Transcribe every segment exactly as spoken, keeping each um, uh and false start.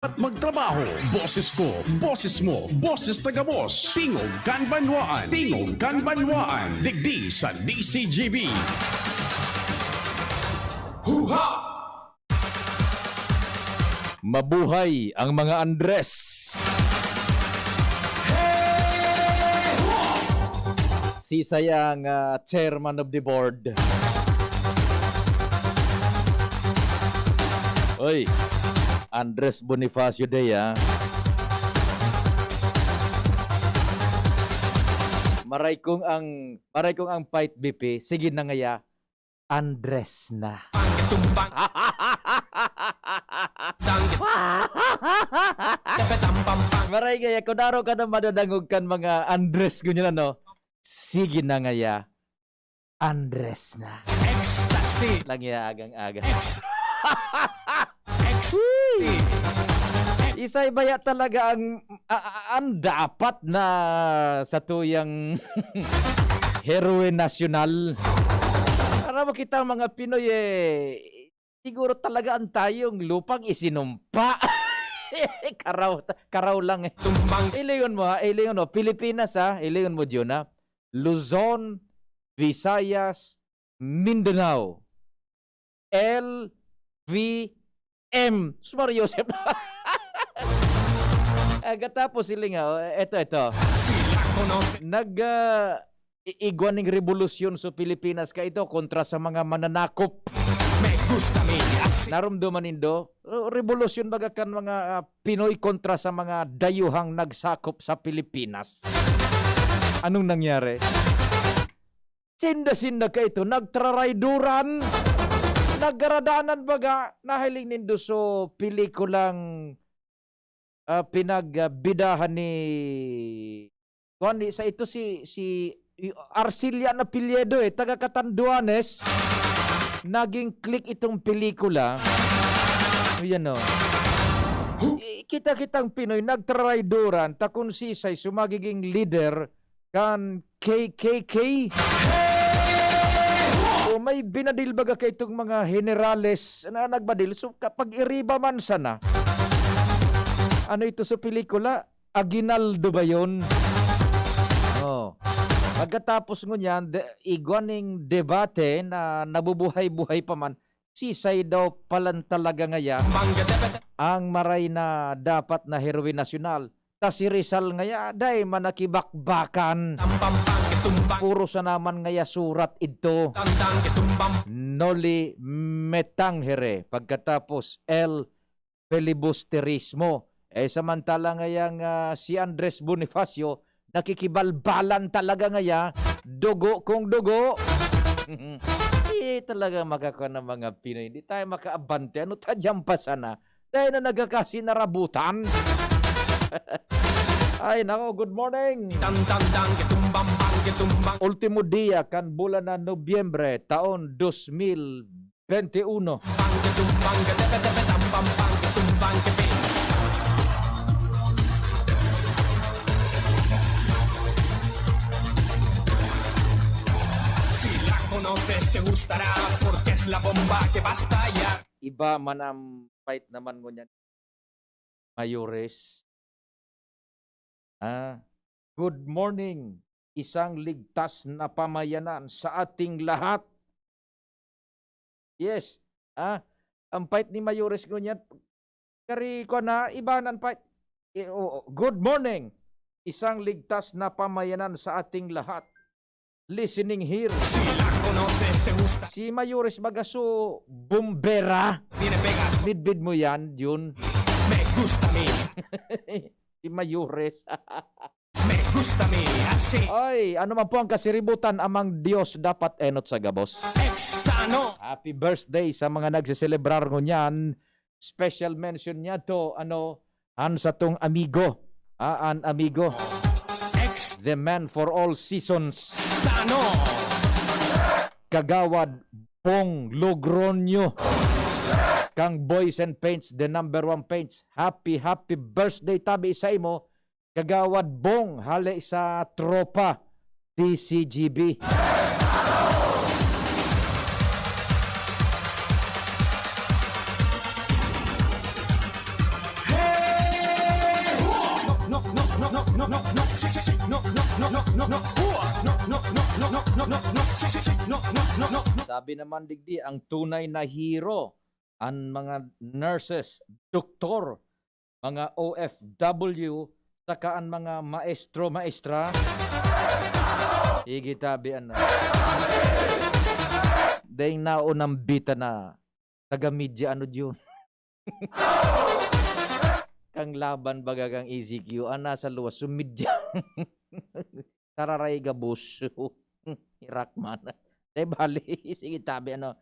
At magtrabaho. Boses ko, boses mo, boses ta gabos. Tingog kan Banwaan. Tingog kan Banwaan. Digdi sa D C G B. Huha! Mabuhay ang mga Andres! Sisay ang, ah, chairman of the board. Oy, Andres Bonifacio Day, ah. Maray kong ang, maray kong ang Fight B P, sige na ngaya, Andres na. Tumbang. Dang. Tapatambambang. Maray kaya, kung araw ka na madadangog kan mga Andres, ganyan ano, sige na ngaya, Andres na. Ecstasy. Lang ya, agang-aga. Ex-, ex-, Whee! Isay baya talaga ang, a-, a-, ang dapat na sa tuyang heroe nasyonal. Aram mo kita, mga Pinoy, eh, siguro talaga ang tayong lupang isinumpa. Karaw, karaw lang, eh. Tumbang. Ilingon mo, ha? Ilingon mo. Pilipinas, ha? Ilingon mo, Jun, ha? Luzon, Visayas, Mindanao. L V M. Sus, Maria Joseph. Agatapos, siling, ah, oh, eto, eto. Sila ko, no? Nag, ah, i-, igwa ning rebolusyon sa Pilipinas ka ito kontra sa mga mananakop. Me gusta mi, así. Narumduman nindo? Oh, rebolusyon baga kan mga, ah, Pinoy kontra sa mga dayuhang nagsakop sa Pilipinas. Anong nangyari? Sinda-sinda ka ito, nagtrarayduran, naggaradanan baga, nahiling nindo so pelikulang, ah, pinagbidahan ni, kuwan, ni, sa ito si, si Arcilla na apelyido eh, taga Catanduanes, naging click itong pelikula. Ayan o. I-, kita-kitang Pinoy, nagtrarayduran, ta kun sisay so magiging leader kan K K K. So, may binadil baga kaitong mga henerales na nagbadil. So, kapag iriba man sana, ano ito sa pelikula? Aguinaldo ba yun? Oh. Pagkatapos ngunyan, de-, igwa ning debate na nabubuhay-buhay pa man, sisay daw palan talaga ngaya ang maray na dapat na heroe nasyonal? Ta si Rizal ngaya, dai man nakibakbakan. Puro sana man ngaya surat idto. Noli me tangere, pagkatapos el filibusterismo. Eh, samantala ngayang, ah, si Andres Bonifacio, nakikibalbalan talaga ngaya, dugo kung dugo. Eh, talaga makakua na mga Pinoy. Hindi tayo makaabante. Ano ta diyan pa sana? Dahil na nagkakasinarabutan. Ay, nako, good morning. Tang, tang, tang, kitumbang, bang, kitumbang. Ultimo dia kan bulan na Nobyembre, taon dos mil veintiuno. Bang, kitumbang, katatatata, tam, pam, bang, kitumbang, kati. Si la conoces, te gustará, porque es la bomba que va a estallar. Iba man ang fight naman ngunyan. Mayores. Ah, good morning. Isang ligtas na pamayanan sa ating lahat. Yes. Ah, ang fight ni Mayores ngunyan, kari ko na, iba na ang fight. Eh, oo. Good morning. Isang ligtas na pamayanan sa ating lahat. Listening here. Si la conoces, te gusta. Si Mayores baga so bombera. Tiene pegas. Midbid mo yan, Jun. Me gusta mi. Si Mayores. Me gusta mi, así. Ay, ano man po ang kasiributan, Amang Dios dapat enot sa gabos. Extano. Happy birthday sa mga nagseselebrar ngunyan. Special mention niya to, ano, an satong amigo. Ah, an amigo. Ex. The man for all seasons. Stano. Kagawad Bong Logroño. Kang Boys and Paints, the number one paints. Happy, happy birthday tabi sa imo. Kagawad Bong, hale sa tropa, D C G B. No, no, si, si, si, no, no, no, no, no, no, hua. No, no, no, no, no, no, no, no, si, si, si, no, no, no, no, no. Sabi naman digdi, ang tunay na hero, ang mga nurses, doktor, mga O F W, saka ang mga maestro, maestra. Sige, tabi, ano. Dahil naunang bita na taga-media, ano diyon? Kang laban baga kang E C Q, ah, nasa luwas, sumidya. Tararay gabos. Hirak man. Eh, bali, sige, tabi, ano.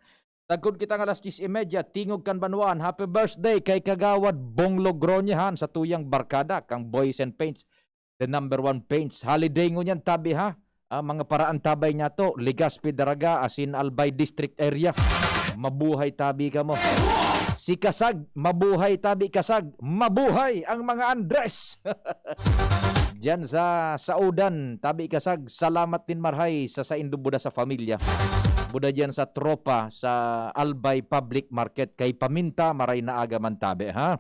Tagkod kita nga alas diyes y media, Tingog kan Banwaan, happy birthday kay Kagawad Bong Logroño, han, sa tuyang barkada, kang Boys and Paints, the number one paints. Holiday ngunyan, tabi, ha? Ah, mga paraantabay niya to, Legazpi, Daraga, asin Albay District Area. Mabuhay, tabi, kamo. Si Kasag, mabuhay, tabi, Kasag. Mabuhay ang mga Andres. Diyan sa Saudan, tabi, Kasag, salamat din marhay sa saindo, buda sa pamilya. Buda diyan sa tropa sa Albay Public Market kay Paminta, maray na aga man, tabi, ha?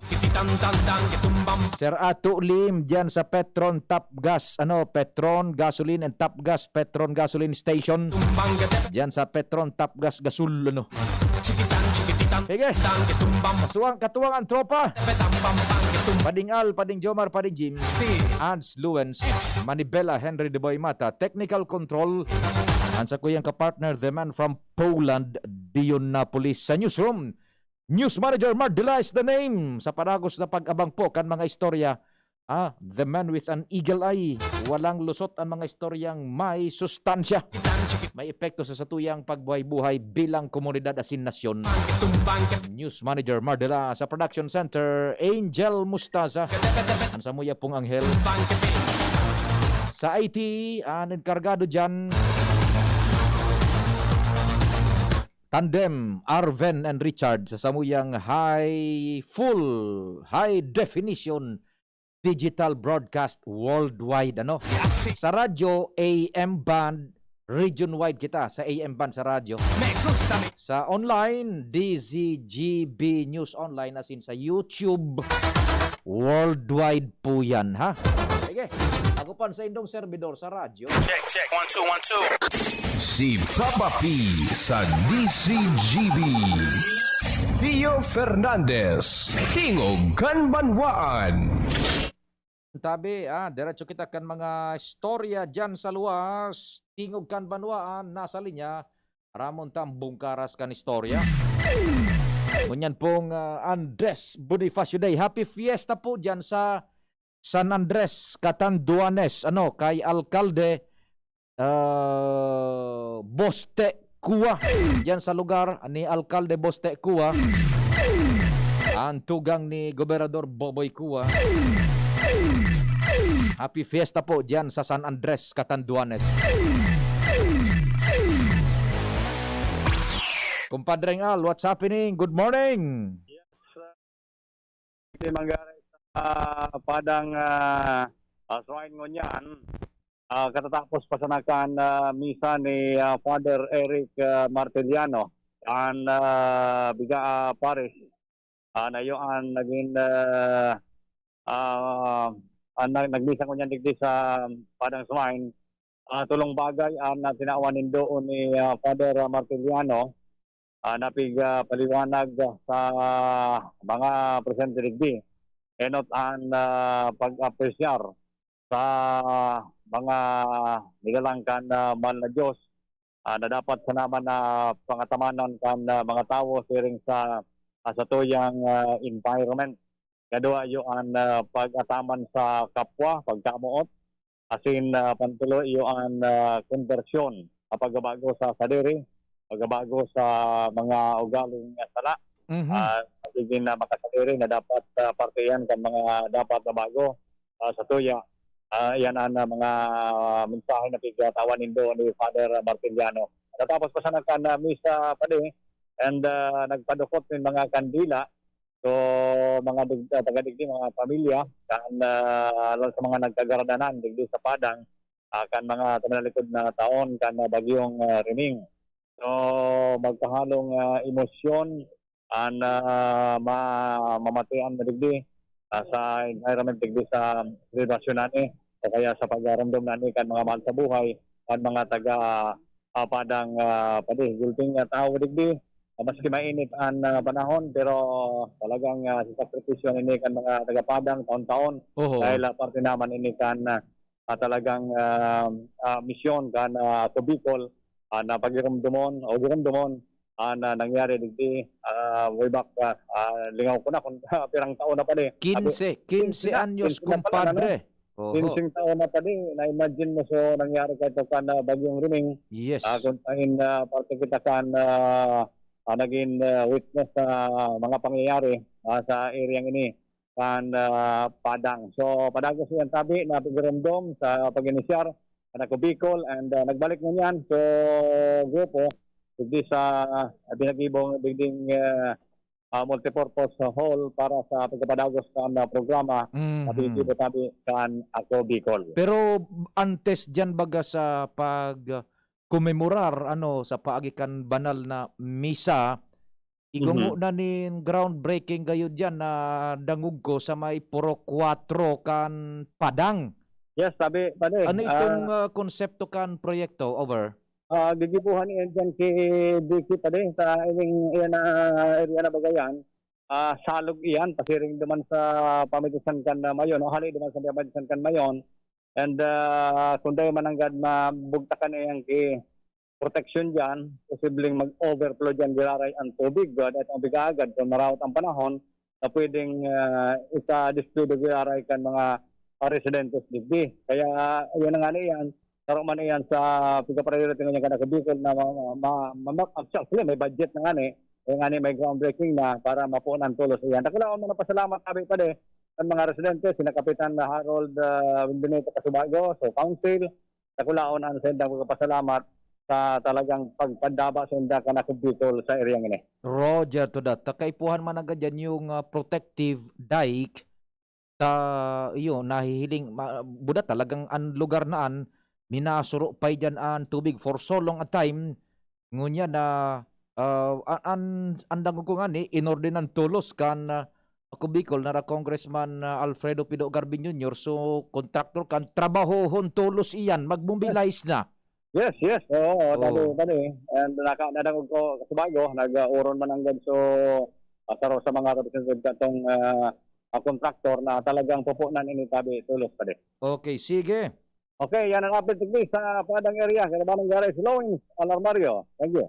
Sir Ato Lim, diyan sa Petron Top Gas, ano, Petron Gasoline and Top Gas, Petron Gasoline Station. Diyan sa Petron Top Gas Gasol, ano. Sige. Katuwang, katuwang ang tropa. Pading Al, Pading Jomar, Pading Jim. Hans Luens, Manibela, Henry De Boy Mata, technical control. Ang sa kuyang kapartner, the man from Poland, Dion Napolis, sa newsroom. News Manager Mark Dela is the name. Sa padagos na pag-abang po kan mga istorya, ah, the man with an eagle eye. Walang lusot ang mga istoryang may sustansya. May epekto sa satuyang pagbuhay-buhay bilang komunidad asin nasyon. News Manager Mardela, sa Production Center, Angel Mustaza. Ang samuya pong anghel. Sa I T, ang enkargado dyan, Tandem, Arven and Richard, sa samuyang high, full, high definition digital broadcast worldwide, ano? Sa radyo, A M band, region-wide kita sa A M band sa radyo. Sa online, D Z G B News Online, asin sa YouTube, worldwide po yan, ha? Sige, ako pa sa indong servidor sa radyo. Check, check. One, two, one, two. Si Papa P sa D Z G B. Pio Fernandez, Tingog kan Banwaan. Tabi, ah, diretso kita kan mga istorya diyan sa luwas. Tingog kan Banwaan, nasa linya. Ramon Tambong Karas kan istorya. Ngunyan pong, ah, Andres Bonifacio Day. Happy Fiesta po diyan sa San Andres, Catanduanes, ano, kay Alkalde, ah, Boste Cua. Diyan sa lugar ni Alkalde Boste Cua. Ang tugang ni Gobernador Boboy Cua. Happy Fiesta po diyan sa San Andres, Catanduanes. Compadre Al, what's happening? Good morning. Di manggari sa padang, ah, ah, shrine ngunyan. Ah, katatapos pa sana kan, ah, misa ni, ah, Father Eric, ah, Martiliano, an, ah, Biga, ah, Parish, ah, na iyo an naging, ah, ah, an nag-, nagmisa ngunyan digdi sa padang shrine. Ah, tolong bagay an, ah, tinawan nindo ni, ah, Father Martiliano, ah, napig, ah, paliwanag sa mga presente digdi. Enot an, ah, pag-apresyar sa mga nilalang kan, ah, mahal na Diyos, ah, na dapat sana man na pangatamanan kan, ah, mga tawo siring sa, ah, satuyang, ah, environment. Kadua iyo an, ah, pag-ataman sa kapwa, pagkamoot, asin, ah, pantulo iyo an, ah, konbersyon, ah, pagbabago sa sadiri, pagbabago sa mga ugaling sala. Mhm. Ah, nagiging, ah, makasadiri na dapat, ah, parte iyan kan mga dapat na bago, ah, sa tuya. Ah, iyan an, ah, mga mensahe na pigtawan nindo ni Father Martiliano. Natapos pa sana kan, ah, misa, padi, and, ah, nagpadukot nin mga kandila. So, mga dig-, ah, taga digdi, mga pamilya, kan, ah, alang sa mga nagkagaradanan digdi sa padang, ah, kan mga tuminalikod na taon kan, ah, bagyong, ah, Rining. So, magkahalong, ah, emosyon an, ah, ma-, mamatian na digdi, ah, sa environment digdi sa selebrasyon ani. o kaya sa pagromdom na ni kan mga mahal sa buhay, kan mga taga, ah, Padang, ah, padi, gulting, ah, tawo digdi. Ah, maski mainit an, ah, panahon, pero talagang, ah, sakripisyo ini kan mga taga Padang taon-taon. Oho. Dahil, ah, parte naman ini kan, ah, ah, talagang, ah, ah, misyon kan, ah, Ako Bicol, ah, na pagiromdomon o giromdomon an, ah, nangyari digdi, ah, way back, ah, ah, lingaw ko na kung pirang taon na padi. Sabi, Quince, quince quince na, anyos, quince na pala, ano? Kumpadre. Oho. Quince taon na padi, na-imagine mo, so, nangyari kaito kan, ah, Bagyong Riming. Yes. Ah, kung sain, ah, parte kita kan, ah, ah, naging, ah, witness sa mga pangyayari, ah, sa area ini, kan, ah, Padang. So, padagos yan tabi na pagiromdom sa pag-inisyar, kan Ako Bicol, and, ah, nagbalik ngunyan. So, grupo, digdi sa, ah, pinag-ibong digding, ah, ah, multipurpose hall para sa pagpapadagos kan, ah, programa Mhm. sa Pinitibo Tabi kan Ako Bicol. Pero antes diyan, baga sa pag, ah, komemorar, ano, sa paagi kan banal na misa, igwa Mhm. ngona nin groundbreaking gayo diyan na dangog ko sa may Purok Kuwatro kan Padang. Yes, sabi, pare, Ano itong, ah, ah, konsepto kan proyekto? Over. Ah, gigibohan iyan diyan ki Vicky, pare, sa ining, iyan na area na bagayan. Ah, salog iyan, pasiring duman sa pamitisan kan, ah, Mayon, o hali duman sa pamitisan kan Mayon. And, ah, kung dai man nanggad mabugtakan iyan ki proteksyon diyan, posibleng mag-overflow diyan giraray an tubig, ah, dahil ang biga agad, kung marawot ang panahon, na pwedeng, ah, ika-destroy giraray kan mga, ah, residentes digdi. Kaya, ah, iyan na nga na iyan, saro man iyan sa pagka-priority ngunyan kan Ako Bicol na ma-, ma-, ma-, ma-, actually, may budget na nga ni, kaya nga ni may groundbreaking na para mapunan tolos iyan. Dakula man na pasalamat, sabi pa di, ang mga residente, sina Kapitan Harold, ah, Benito Casubago, so council, dakulaon ang saindang pagpasalamat sa talagang pagpadaba sa inda kan Ako Bicol sa area ini. Roger to that. Kaipuhan man agad yan yung, ah, protective dike sa, iyo, nahihiling, ma-, buda talagang ang lugar na an, minasuro pa diyan an tubig for so long a time. Ngunyan na, ah, a-, an, an dangog ko ngani, inordinan tolos kan, ah, Ako Bicol, nara Congressman, ah, Alfredo Pido Garbin Junior. So, contractor kan, trabahohon tolos iyan, mag-mobilize na. Yes, yes. Oo, Oo. Tani, tani. And naka-, nadangog ko, Casubago, nag-, ah, oron man nanggad. So, ah, saro sa mga representative katong, ah, ah, contractor na talagang pupunan ini tabi tolos pa di. Okay, sige. Okay, yan ang update digdi sa Padang area. Kaya ba nang garay si Lawrence Alarmario? Thank you.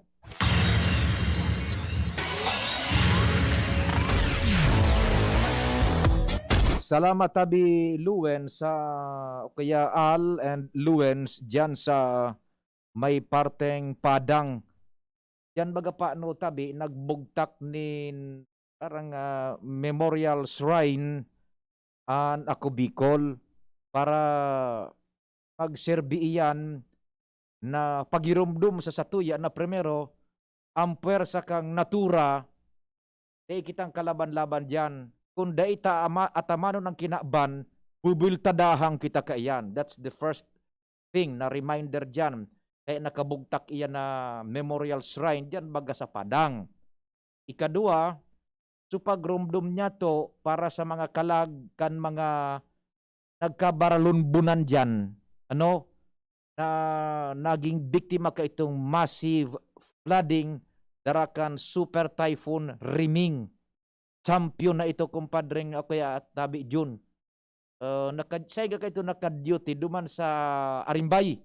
Salamat, Tabi Luen, sa, o kaya Al and Luen, diyan sa may parteng Padang. Diyan baga pa, no, Tabi, nagbugtak nin parang, ah, memorial shrine an Ako Bicol para magserbi iyan na pagiromdom sa satuya na primero, ang puwersa kan natura, dai kitang kalaban-laban diyan. Kun dai ta ama-, atamanon ang kinaban, bubuweltadahang kita kaiyan. That's the first thing na reminder diyan. Kaya nakabugtak iyan na memorial shrine diyan baga sa Padang. Ikadua, so pagromdom niya to para sa mga kalag kan mga nagkabaralunbunan diyan, ano, na naging biktima kaitong massive flooding dara kan Super Typhoon Riming. Champion na ito, kumpadreng, o kaya Tabi Jun. Ah, naka-, siya nga kaito naka-duty duman sa Arimbay.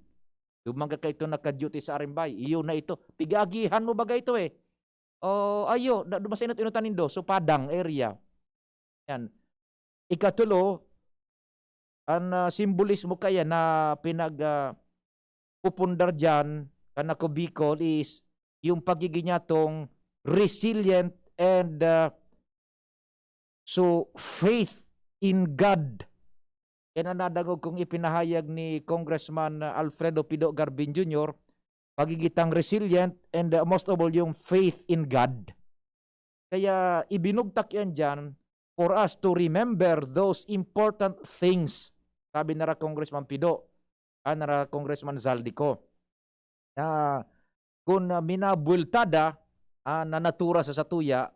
Duman ka kaito naka-duty sa Arimbay. Iyo na ito. Pig-aagihan mo baga ito, eh. Oh, ayo, na, duman sa inot-inotan nindo. So, Padang area. Yan. Ikatulo, an, ah, simbolismo kaya na pinag, ah, pupundar diyan kan Ako Bicol is yung pagiging niya tong resilient and, ah, so, faith in God. Yan ang nadangog kong ipinahayag ni Congressman, ah, Alfredo Pido Garbin Junior, pagiging tang resilient and, ah, most of all, yung faith in God. Kaya ibinugtak yan diyan for us to remember those important things, sabi nara Congressman Pido, ah, nara Congressman Zaldico, na kun, ah, minabuweltada, ah, na natura sa satuya,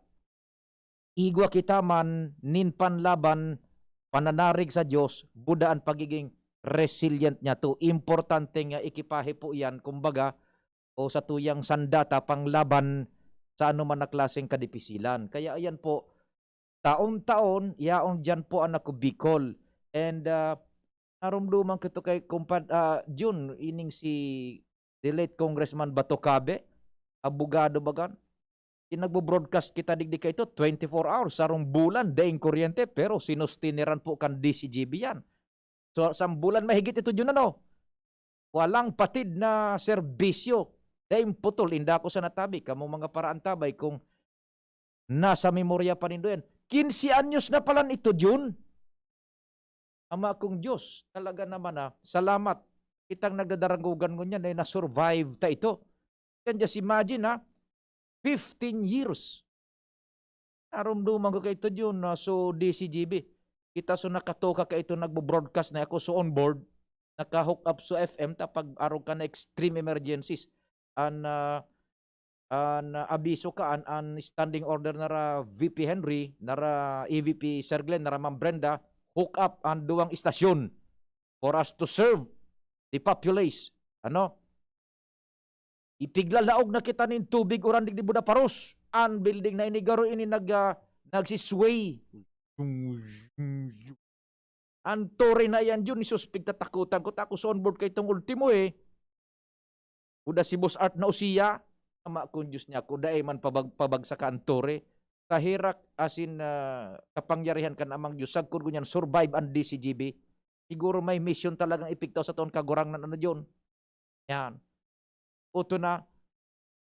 igwa kita man nin panlaban, pananarig sa Dios, buda an pagiging resilient niya to. Importante nga ekipahe po yan, kumbaga, o sa tuyang sandata panglaban sa anuman na klaseng kadipisilan. Kaya ayan po, taon-taon, yaon diyan po ang Ako Bicol. And, ah, narumduman ko to kay Kumpad-, ah, Jun, ining si the late Congressman Bato Cabe, abogado bagan. Di nagbo-broadcast kita digdi kaito, twenty-four hours, sarong bulan, daing kuryente, pero sinustineran po kan D C G B yan. So, sa bulan mahigit ito, Jun, ano? Walang patid na serbisyo. Daing putol, inda ko sa natabi, kamo mga paraantabay, kung nasa memorya pa nindo yan. Quince anyos na pala ito, Jun. Ama kong Diyos, talaga naman, ah, salamat. Kitang nagdadarangogan ngunyan, eh, na-survive ta ito. Can just imagine, ha? Fifteen years. Narumduman ko kaito, Jun, na so D C G B. Kita so nakatoka kaito nagbo-broadcast na ako so on board. Naka-hook up so F M ta pag arog ka na extreme emergencies. An, ah, an, ah, abiso ka, an, an standing order na ra V P Henry, na ra E V P Sir Glenn, na ra Ma'am Brenda, hook up an duwang istasyon for us to serve the populace. Ano? Ipiglalaog na kita nin tubig uran digdi Buda Paros. An building na ini garo ini nag, ah, nagsisway. An tore na iyan, Jun, isuspek ta takotan ko ta ako sa onboard kay tong ultimo, eh. Kuda si Boss Art na usiya, ama kong Diyos niya, kuda ay man pabag-, pabagsakan tore. Kaherak, asin, ah, kapangyarihan kan Amang Diyos, sagkod ko niyan, survive ang D C G B. Siguro may mission talagang ipigtaw sa toon kagurangnan, ano, Jun? Yan. Oto na,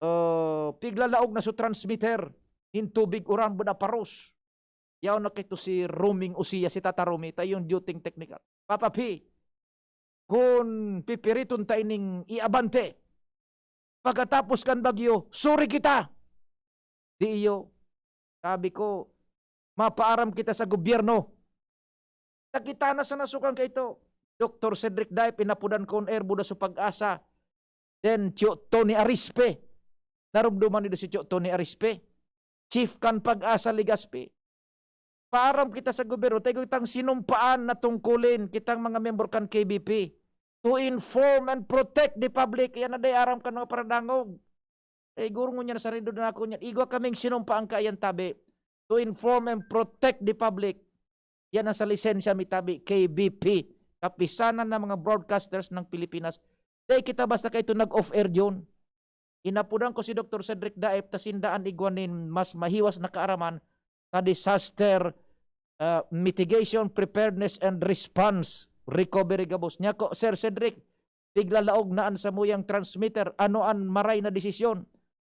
ah, piglalaog na so transmitter, nin tubig uran, Buda Paros. Yaon na kito si Roming Usiya, si Tata Romy, ta yung duty technical. Papa P, kun pipiriton ta ining iabante, pagkatapos kan bagyo, suri kita. Di iyo. Sabi ko, mapaaram kita sa gobyerno. Nakita na sa nasukan kaito. Doktor Cedric Daip, inapodan ko on air, Buda sa Pag-asa. Then, Tio Tony Arispe. Narumduman nindo si Tio Tony Arispe? Chief kan Pag-asa Legazpi. Paaram kita sa gobyerno, tayo kitang sinumpaan na tungkulin, kitang mga member kan K B P. To inform and protect the public. Yan na day aram kan mga paradangog. Eh, guro ngunyan, sa rindo na ako niyan. Igwa kaming sinumpaan kaiyan tabi. To inform and protect the public. Yan ang sa lisensya mi tabi, K B P. Kapisanan ng mga broadcasters ng Pilipinas. Dai kita basta kaito nag-off-air, Jun. Inapodan ko si Doktor Cedric Daip ta sinda an igwa nin mas mahiwas na kaaraman sa disaster, ah, mitigation, preparedness, and response recovery gabos. Niya ko, Sir Cedric, piglalaog na an samuyang transmitter. Ano an maray na desisyon?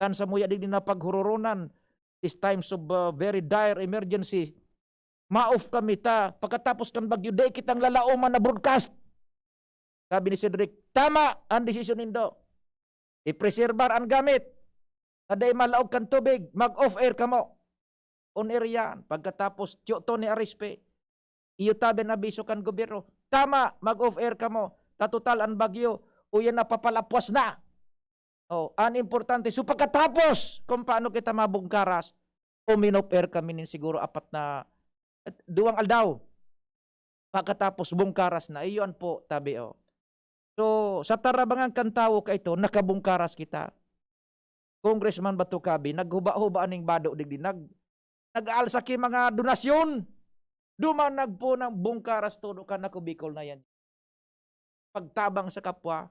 Kan samuya digdi na paghuroronan, these times of, ah, very dire emergency, ma-off kami ta. Pagkatapos kan bagyo, dai kitang lalaoman na broadcast. Sabi ni Cedric, "Tama an desisyon nindo. Ipreserbar an gamit. Na dai malaog kan tubig, mag-off-air kamo." On-air yan. Pagkatapos, Tio Tony Arispe, iyo tabi an abiso kan gobyerno. "Tama, mag-off-air kamo. Ta total an bagyo, uyan na papalapwas na." Oh, an importante, so pagkatapos, kung paano kita mabungkaras, umin-off-air kami nin siguro apat na, duwang aldaw. Pagkatapos, bungkaras na. Iyon po, tabi, oh. So, sa tarabangan kan tawo kaito, nakabungkaras kita. Congressman Bato Cabe, naghuba-huba ning bado digdi, nag-, nag-aalsa ki mga donasyon. Duman nagpunang bungkaras todo kan Ako Bicol na yan. Pagtabang sa kapwa,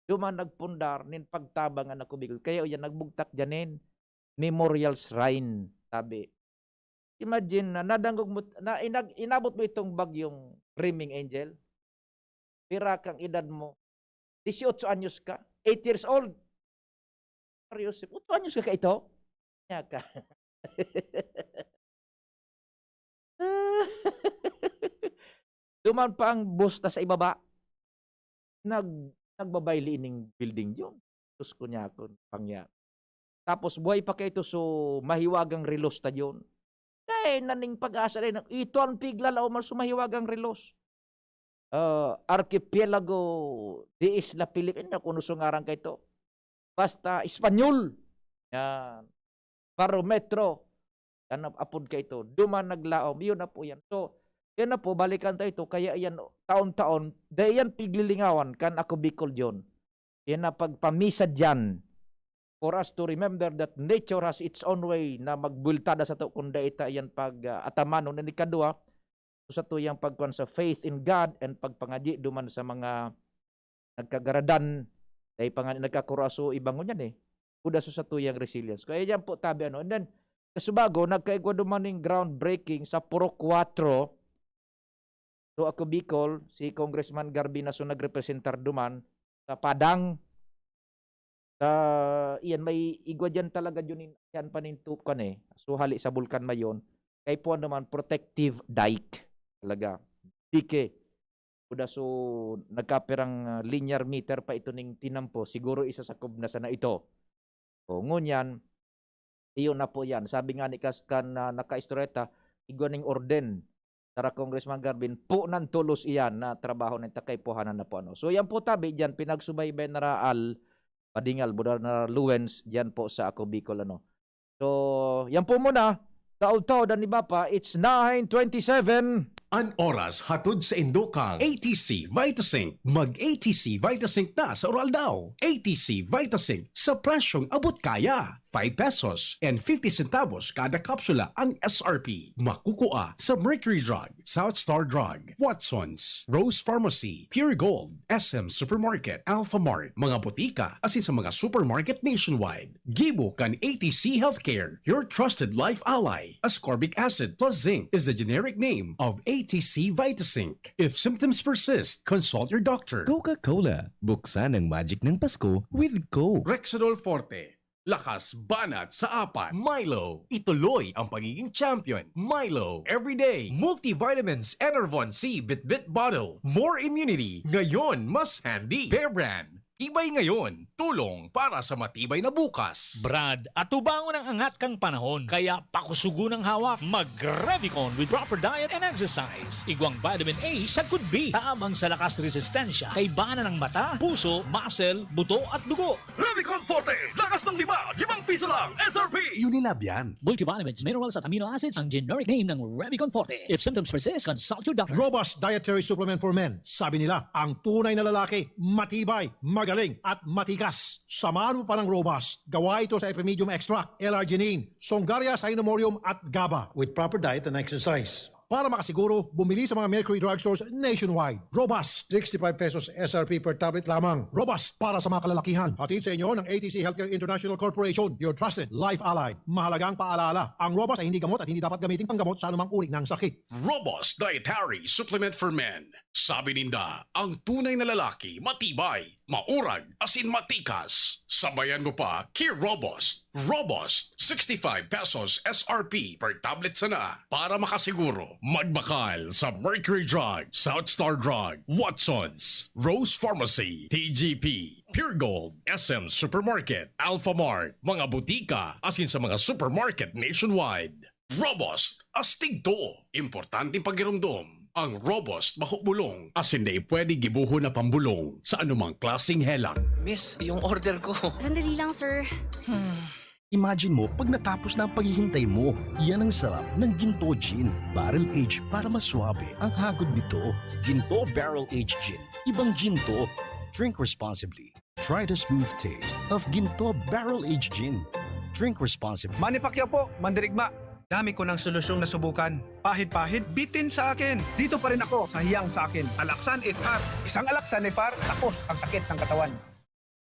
duman nagpundar nin pagtabang an Ako Bicol. Kaya yan, nagbugtak dyan nin Memorial Shrine, tabi. Imagine na nadangog mo, na inag-, inabot mo itong bagyong Riming, Angel. Pira kang edad mo? Dieciocho anyos ka? Eight years old? Seryoso? Ocho anyos ka kaito? Nya ka. Duman pa ang busta sa ibaba. Nag-, nagbabayli ining building yun. Diyos ko niya, kun pangya. Tapos buhay pa kaito, so mahiwagang relos ta yun. Dai na ning Pag-asa, dai na, ito ang piglalaoman, so mahiwagang relos. Ah, Archipelago de Isla Filipinas, kung ano so ngaran kaito. Basta Espanyol. Yan. Barometro. Yan ang apod kaito. Duman naglaom. Yun na po yan. So, Yan na po, balikan tayo ito. Kaya yan, taon-taon, dahil yan piglilingawan kan Ako Bicol John. Yan na pagpamisa dyan. For us to remember that nature has its own way na magbultada sa to kung dai ta yan pag, ah, atamanon. And ikadua, sa tuyang pagkuan sa faith in God and pagpangadyi duman sa mga nagkagaradan, dai pa nga nagkakuraso iba ngunyan eh. Kuda sa tuyang resilience. Kaya yan po tabi ano. And then, kasubago, nagkaigwa duman ning groundbreaking sa Purok Cuatro. So, Ako Bicol, si Congressman Garvin Nason nagrepresentar duman sa Padang. Sa, iyan, may igwa dyan talaga yun, yan pa nin tukan eh. So, hali sa Bulkan Mayon. Kay puwan naman, protective dike. Talaga. Dike. Kuda so, nagkapirang, ah, linear meter pa ito ning tinampo. Siguro isa sa kubna sana ito. O, ngunyan, iyo na po yan. Sabi nga ni kas-, kan, ah, nakaistoreta, igwa ning orden. Sara Congressman Garvin, po nan tulos iyan na trabaho ng takay puhanan na po, ano. So, yan po tabi dyan, pinagsubaybay na raal, padingal, buda na luwens, dyan po sa Ako Bicol, ano. So, yan po muna. Taod-taod an iba pa, it's nine twenty-seven. An oras hatod sa indukang A T C Vitasync. Mag A T C Vitasync na sa Oral Daw. A T C Vitasync sa presyong abot kaya. Five pesos and fifty centavos kada kapsula ang S R P. Makukua sa Mercury Drug, South Star Drug, Watson's, Rose Pharmacy, Pure Gold, S M Supermarket, Alpha Mart, mga botika, asin sa mga supermarket nationwide. Gibo kan A T C Healthcare, your trusted life ally. Ascorbic acid plus zinc is the generic name of A T C Vitasync. If symptoms persist, consult your doctor. Coca-Cola, buksan ang magic ng Pasko with Coke. Rexidol Forte, lakas banat sa apat. Milo, ituloy ang pagiging champion. Milo, everyday multivitamins, Enervon C Bitbit Bottle. More immunity, ngayon mas handy. Bear Brand, tibay ngayon, tulong para sa matibay na bukas. Brad, atubangon ang angat kang panahon, kaya pakusugon ang hawak. Mag-Revicon with proper diet and exercise. Igwang vitamin A sagkod B, tabang sa lakas resistensya, kaibanan ng mata, puso, muscle, buto at dugo. Revicon Forte, lakas ng lima, limang piso lang, S R P. Unilab yan. Multivitamins, minerals at amino acids ang generic name ng Revicon Forte. If symptoms persist, consult your doctor. Robust dietary supplement for men. Sabi nila, ang tunay na lalaki, matibay, magaling, at matikas. Samahan mo pa ng Robust. Gawa ito sa Epimedium Extract, L-arginine, Songaria Cynomorium, at GABA. With proper diet and exercise. Para makasiguro, bumili sa mga Mercury Drugstores nationwide. Robust, sixty-five pesos S R P per tablet lamang. Robust para sa mga kalalakihan. Hatid sa inyo ng A T C Healthcare International Corporation, your trusted life ally. Mahalagang paalala, ang Robust ay hindi gamot at hindi dapat gamitin panggamot sa anumang uri ng sakit. Robust Dietary Supplement for Men. Sabi ninda, ang tunay na lalaki, matibay, maurag, asin matikas. Sabayan mo pa, ki Robust. Robust, sixty-five pesos S R P per tablet sana. Para makasiguro, magbakal sa Mercury Drug, South Star Drug, Watson's, Rose Pharmacy, T G P, Pure Gold, S M Supermarket, Alpha Mart, mga butika, asin sa mga supermarket nationwide. Robust, astig to. Importanteng pagiromdom. Ang Robust bako bulong, asin dai pwede gibohon na pambulong sa anumang klaseng helang. Miss, yung order ko. Sandali lang, sir. Imagine mo pag natapos na ang paghihintay mo. Yan ang sarap ng Ginto Gin. Barrel aged para mas suabe ang hagod nito. Ginto Barrel Aged Gin. Ibang gin to. Drink responsibly. Try the smooth taste of Ginto Barrel Aged Gin. Drink responsibly. Manny Pacquiao po, mandirigma. Dami ko ng solusyong nasubukan. Pahid-pahid, bitin sa akin. Dito pa rin ako sa hiyang sa akin. Alaxan F R. Isang Alaxan F R, tapos ang sakit ng katawan.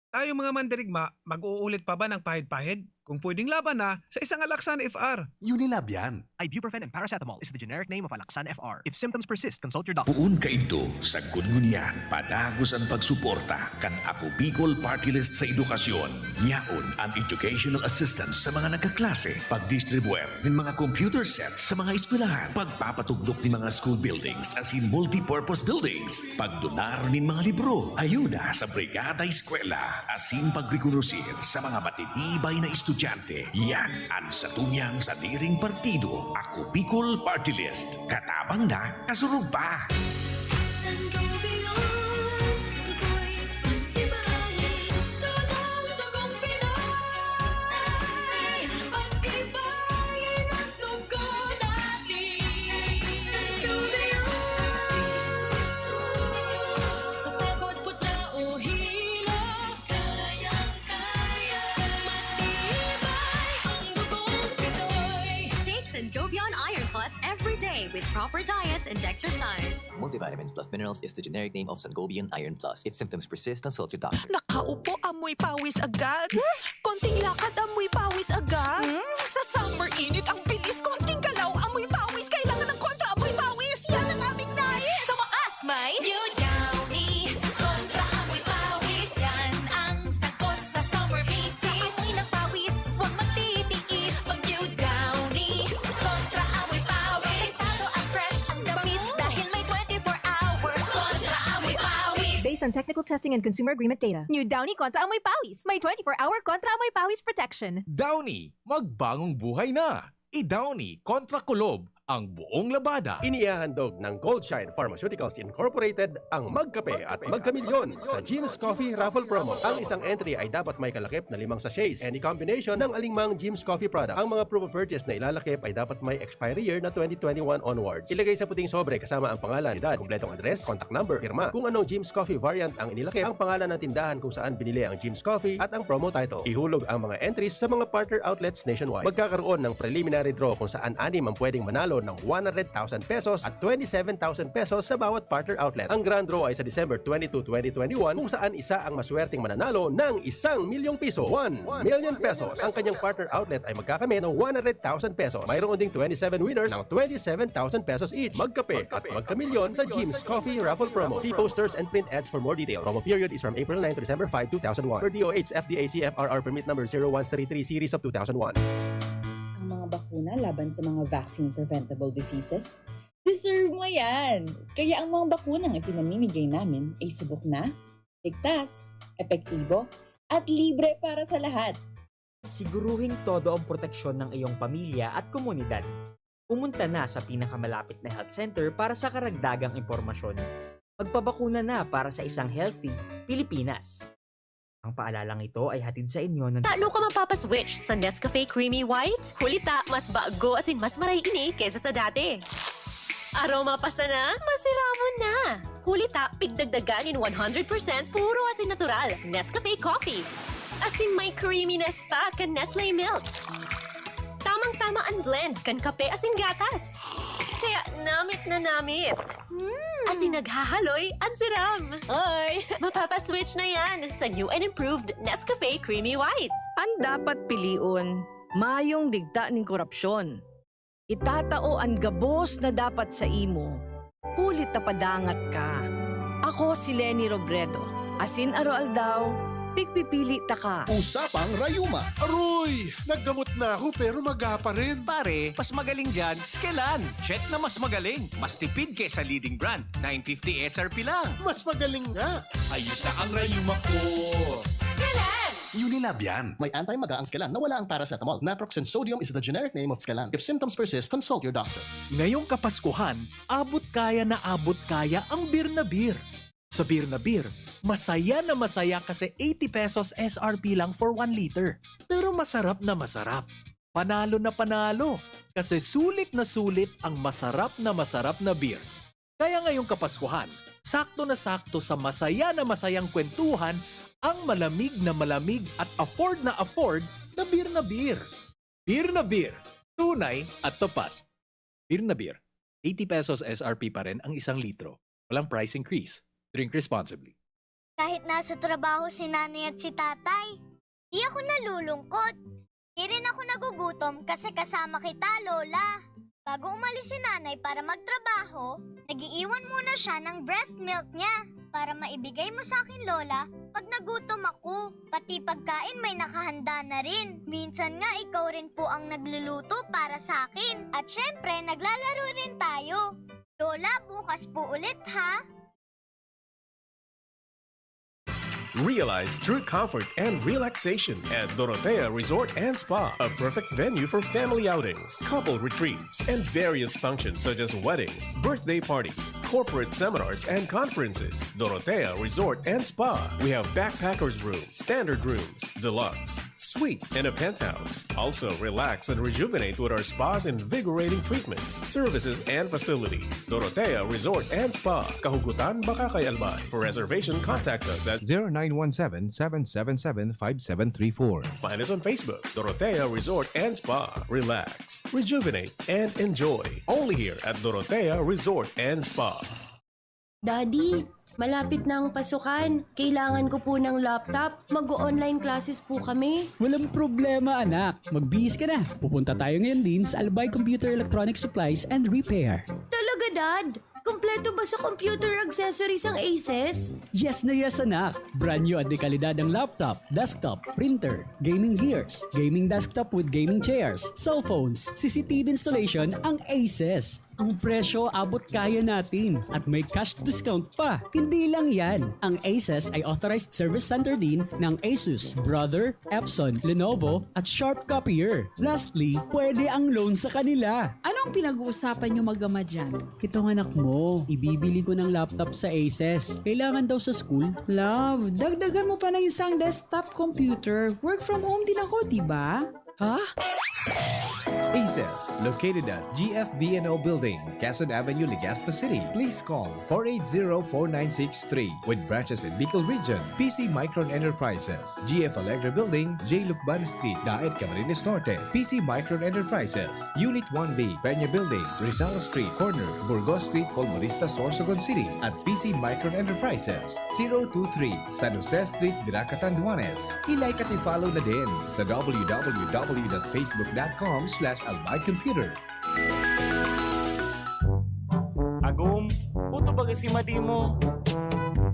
Tayo mga mandirigma, mag-uulit pa ba ng pahid-pahid? Kung pwedeng laban na, sa isang Alaxan F R. Unilab yan. Ibuprofen and paracetamol is the generic name of Alaxan F R. If symptoms persist, consult your doctor. Poon kaidto, sagkod ngunyan, padagos an pagsuporta kan Ako Bicol Party List sa edukasyon. Yaon an educational assistance sa mga nagkaklase, pagdistribuer nin mga computer sets sa mga eskwelahan, pagpapatugdok nin mga school buildings asin multipurpose buildings, pagdonar nin mga libro, ayuda sa Brigada Eskwela, asin pagrekonosir sa mga matitibay na estudyante. Yan an satuyang sadiring partido, Ako Bicol Party List. Katabang na, kasurog pa! Sangguniang ako'y pag-ibahin, sunod dugong Pinoy. Pag-ibahin ang dugo natin. Sangguniang Proper diet and exercise. Multivitamins plus minerals is the generic name of Sangobion Iron Plus. If symptoms persist, consult your doctor. Nakaupo, amoy pawis agad. Konting lakad, amoy pawis agad. Hmm? Sa summer init, ang bilis. Konting galaw, amoy pawis. Kailangan ng kontra amoy pawis. Yan ang aming nais. Sa wakas, may New Downy kontra amoy pawis. Yan ang sagot sa summer misis. Amoy ng pawis, huwag magtitiis. Mag New Downy kontra amoy pawis. Delikado at fresh ang damit dahil may twenty-four hour kontra amoy pawis. Based on technical testing and consumer agreement data. New Downy kontra amoy pawis. May twenty-four hour kontra amoy pawis protection. Downy, magbagong buhay na! I-Downy kontra kulob ang buong labada. Inihahandog ng Goldshine Pharmaceuticals Incorporated ang Magkape at Magkamilyon sa Jim's Coffee Raffle Promo. Ang isang entry ay dapat may kalakip na limang sachets, any combination ng alingmang Jim's Coffee product. Ang mga proof of purchase na ilalakip ay dapat may expiry year na twenty twenty-one onwards. Ilagay sa puting sobre kasama ang pangalan, edad, kumpletong address, contact number, pirma. Kung anong Jim's Coffee variant ang inilakip, ang pangalan ng tindahan kung saan binili ang Jim's Coffee at ang promo title. Ihulog ang mga entries sa mga partner outlets nationwide. Magkakaroon ng preliminary draw kung saan anim ang pwedeng manalo ng one hundred thousand pesos at twenty-seven thousand pesos sa bawat partner outlet. Ang grand draw ay sa December twenty-two, twenty twenty-one, kung saan isa ang maswerteng mananalo ng isang milyong piso, one million pesos. Ang kanyang partner outlet ay magkakamit ng one hundred thousand pesos. Mayroon ding twenty-seven winners ng twenty-seven thousand pesos each. Magkape at magkamilyon sa Jim's Coffee Raffle Promo. See posters and print ads for more details. Promo period is from April nine to December five, two thousand one. Per D O H F D A C F R R permit number zero one three three series of two thousand one. Ang mga bakuna laban sa mga vaccine-preventable diseases, deserve mo yan! Kaya ang mga bakunang ipinamimigay namin ay subok na, ligtas, epektibo, at libre para sa lahat. Siguruhing todo ang proteksyon ng iyong pamilya at komunidad. Pumunta na sa pinakamalapit na health center para sa karagdagang impormasyon. Magpabakuna na para sa isang healthy Pilipinas. Ang paalalang ito ay hatid sa inyo ng Tano ka mapapaswitch sa Nescafe Creamy White? Huli ta, mas bago asin mas maray ini kaysa sa dati. Aroma pa sana, masiramon na! Huli ta, pigdagdagan nin one hundred percent puro asin natural, Nescafe Coffee. Asin may creaminess pa kan Nestle Milk. Tamang-tama an blend kan kape asin gatas. Kaya namit na namit. Asin naghahaloy an siram. Oy! Mapapaswitch na yan sa new and improved Nescafe Creamy White. An dapat pilion, mayong digta nin korapsyon. Itatao an gabos na dapat sa imo, huli ta padangat ka. Ako si Leni Robredo. Asin aroaldaw, pigpipili taka. Usapang Rayuma. Aroy! Naggamot na ako pero maga pa rin. Pare, mas magaling dyan, Skelan. Check na mas magaling. Mas tipid kesa leading brand. nine fifty S R P lang. Mas magaling nga. Ayos na ang rayuma ko. Skelan! Unilab yan. May anti-maga ang Skelan na wala ang paracetamol. Naproxen sodium is the generic name of Skelan. If symptoms persist, consult your doctor. Ngayong Kapaskuhan, abot kaya na abot kaya ang Beer na Beer. Sa Beer na Beer, masaya na masaya kasi eighty pesos S R P lang for one liter. Pero masarap na masarap. Panalo na panalo kasi sulit na sulit ang masarap na masarap na beer. Kaya ngayong Kapaskuhan, sakto na sakto sa masaya na masayang kwentuhan ang malamig na malamig at afford na afford na Beer na Beer. Beer na Beer, tunay at tapat. Beer na Beer, eighty pesos S R P pa rin ang isang litro. Walang price increase. Drink responsibly. Kahit nasa trabaho si nanay at si tatay, di ako nalulungkot. Di rin ako nagugutom kasi kasama kita, Lola. Bago umalis si nanay para magtrabaho, nag-iiwan muna siya ng breast milk niya para maibigay mo sa akin, Lola, pag nagutom ako. Pati pagkain may nakahanda na rin. Minsan nga ikaw rin po ang nagluluto para sa akin. At syempre, naglalaro rin tayo. Lola, bukas po ulit ha. Realize true comfort and relaxation at Dorotea Resort and Spa, a perfect venue for family outings, couple retreats, and various functions such as weddings, birthday parties, corporate seminars, and conferences. Dorotea Resort and Spa. We have backpackers room, standard rooms, deluxe, Suite and a penthouse. Also, relax and rejuvenate with our spa's invigorating treatments, services, and facilities. Dorotea Resort and Spa, Kahugutan, Bacacay, Albay. For reservation, contact us at zero nine one seven, seven seven seven, five seven three four. Find us on Facebook, Dorotea Resort and Spa. Relax, rejuvenate, and enjoy. Only here at Dorotea Resort and Spa. Daddy, malapit na ang pasukan. Kailangan ko po ng laptop. Mag-online classes po kami. Walang problema, anak. Magbihis ka na. Pupunta tayo ngayon din sa Albay Computer Electronic Supplies and Repair. Talaga, Dad? Kompleto ba sa computer accessories ang Aces? Yes na yes, anak! Brand new at dekalidad ang laptop, desktop, printer, gaming gears, gaming desktop with gaming chairs, cellphones, C C T V installation ang Aces. Ang presyo abot kaya natin at may cash discount pa. Hindi lang yan, ang Aces ay authorized service center din ng Asus, Brother, Epson, Lenovo, at Sharp Copier. Lastly, pwede ang loan sa kanila. Anong pinag-uusapan nyo mag-ama dyan? Itong anak mo, ibibili ko ng laptop sa Aces. Kailangan daw sa school. Love, dagdagan mo pa ng isang desktop computer. Work from home din ako, di ba? Ha? Aces, located at G F B N O Building, Quezon Avenue, Legazpi City. Please call four eight zero, four nine six three. With branches in Bicol Region, P C Micron Enterprises, G F Alegre Building, J Lucban Street, Daet, Camarines Norte, P C Micron Enterprises, Unit one B, Peña Building, Rizal Street, corner, Burgos Street, Colmonista, Sorsogon City, at P C Micron Enterprises, zero two three, San Jose Street, Virac, Catanduanes. I-like at i-follow na din sa w w w dot facebook dot com slash albay computer. Agum, puto baga si Madi mo.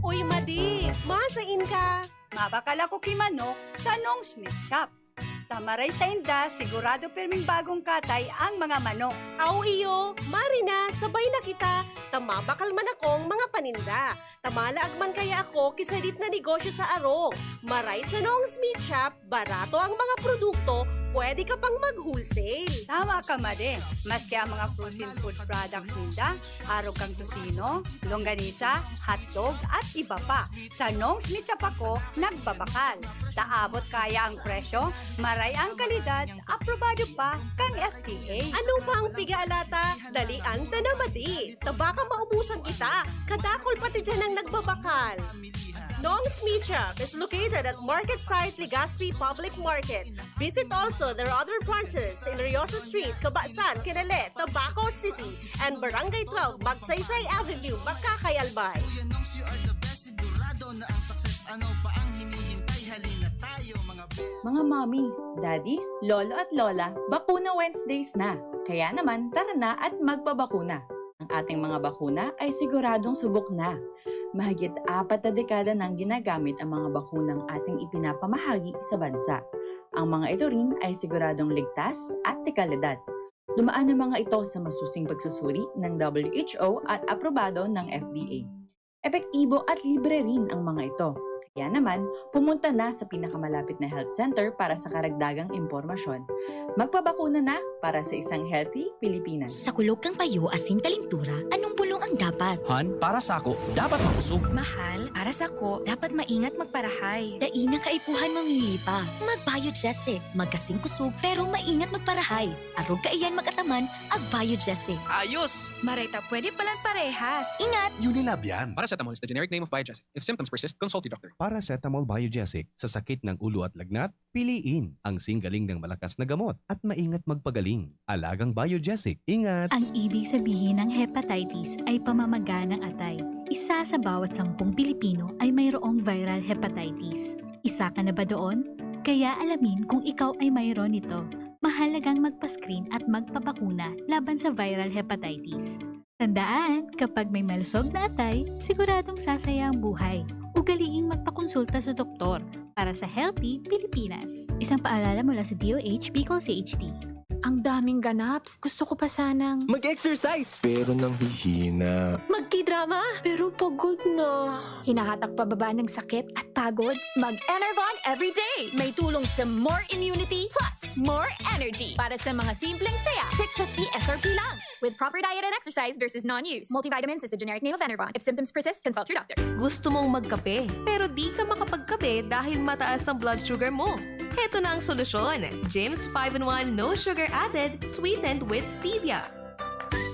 Uy, Madi! Masain ka? Mabakal ako ki manok sa Nong Smith Shop. Ta maray sainda, sigurado pirming bagong katay ang mga manok. Aw iyo, mari na, sabay na kita, ta mabakal man akong mga paninda. Ta malaag man kaya ako ki sadit na negosyo sa arog. Maray sa Nong Smith Shop, barato ang mga produkto, pwede ka pang mag-wholesale. Tama ka, Madi. Maski ang mga frozen food products ninda, arog kan tocino, longganisa, hotdog, at iba pa. Sa Nong's Meat Shop ako nagbabakal. Ta abot kaya ang presyo, maray ang kalidad, aprobado pa kan F D A. Ano pa ang piga-alata? Dalian ta na, Madi. Ta baka maubusan kita. Kadakul pati diyan ang nagbabakal. Nong's Meat Shop is located at Market Site Legazpi Public Market. Visit also their other branches in Riosa Street, Cabasan, Kinele, Tabaco City, and Barangay twelve, Magsaysay Avenue, Bacacay, Albay. Kuya Nongs, you are the best. Sigurado na ang success. Ano pa ang hinihintay? Halina tayo, mga be. Mga mommy, daddy, lolo at lola, bakuna Wednesdays na. Kaya naman, tara na at magpabakuna. Ang ating mga bakuna ay siguradong subok na. Mahigit apat na dekada nang ginagamit ang mga bakunang ating ipinapamahagi sa bansa. Ang mga ito rin ay siguradong ligtas at dekalidad. Dumaan ang mga ito sa masusing pagsusuri ng W H O at aprobado ng F D A. Epektibo at libre rin ang mga ito. Kaya naman, pumunta na sa pinakamalapit na health center para sa karagdagang impormasyon. Magpabakuna na para sa isang healthy Pilipinas. Sa kulog kang payo asin kalintura, anong bulong ang dapat? Han, para sako, dapat makusog. Mahal, para sako, dapat maingat magparahay. Dai na kaipuhan mamili pa. Mag-Biogesic, magkasing kusog pero maingat magparahay. Arog kaiyan mag-ataman, ag-Biogesic. Ayos! Maray ta pwede palan parehas. Ingat! Unilab yan. Paracetamol is the generic name of Biogesic. If symptoms persist, consult your doctor. Paracetamol Biogesic, sa sakit ng ulo at lagnat, piliin ang singgaling ng malakas na gamot at maingat magpagaling. Alagang Biogesic. Ingat! Ang ibig sabihin ng hepatitis ay pamamaga ng atay. Isa sa bawat sampung Pilipino ay mayroong viral hepatitis. Isa ka na ba doon? Kaya alamin kung ikaw ay mayroon nito. Mahalagang magpa-screen at magpabakuna laban sa viral hepatitis. Tandaan, kapag may malusog na atay, siguradong sasaya ang buhay. Ugaliing magpakonsulta sa doktor para sa Healthy Pilipinas. Isang paalala mula sa D O H Bicol C H D. Ang daming ganaps. Gusto ko pa sanang mag-exercise. Pero nanghihina. Magkidrama. Pero pagod na. Hinahatak pababa ng sakit at pagod? Mag-Enervon everyday. May tulong sa more immunity plus more energy para sa mga simpleng saya. Six fifty S R P lang. With proper diet and exercise, there's non-use. Multivitamins is the generic name of Enervon. If symptoms persist, consult your doctor. Gusto mong magkape, pero di ka makapagkape dahil mataas ang blood sugar mo? Heto na ang solusyon, Jims five-in-one No Sugar Added, sweetened with stevia.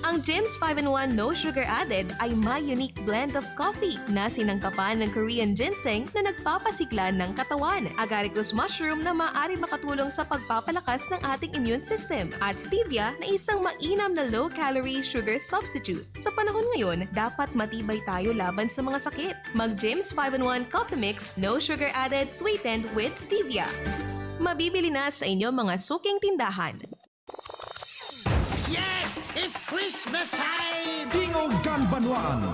Ang Jims five-in-one No Sugar Added ay may unique blend of coffee na sinangkapan ng Korean ginseng na nagpapasigla ng katawan, agaricus mushroom na maaari makatulong sa pagpapalakas ng ating immune system, at stevia na isang mainam na low-calorie sugar substitute. Sa panahon ngayon, dapat matibay tayo laban sa mga sakit. Mag Jims five-in-one Coffee Mix, No Sugar Added, sweetened with stevia. Mabibili na sa inyong mga suking tindahan. Yes! It's Christmas time! Tingog kan Banwaan,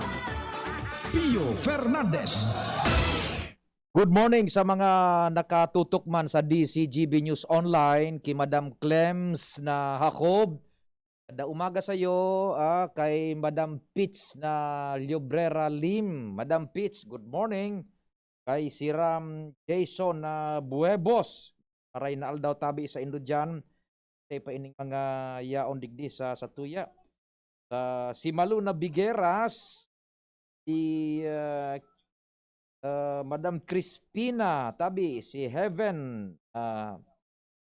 Pio Fernandez. Good morning sa mga nakatutok man sa D C G B News Online, ki Madam Clems na Jacob. Kada umaga sa iyo, ah, kay Madam Pitch na Liobrera Lim. Madam Pitch, good morning. Kay Siram Jason na Buebos. Maray na aldaw tabi sa indo diyan. Sa pa ining mga yaon digdi sa satuya. Sa si Malu na Bigueras, si ah, ah, Madam Crispina tabi, si Heaven ah,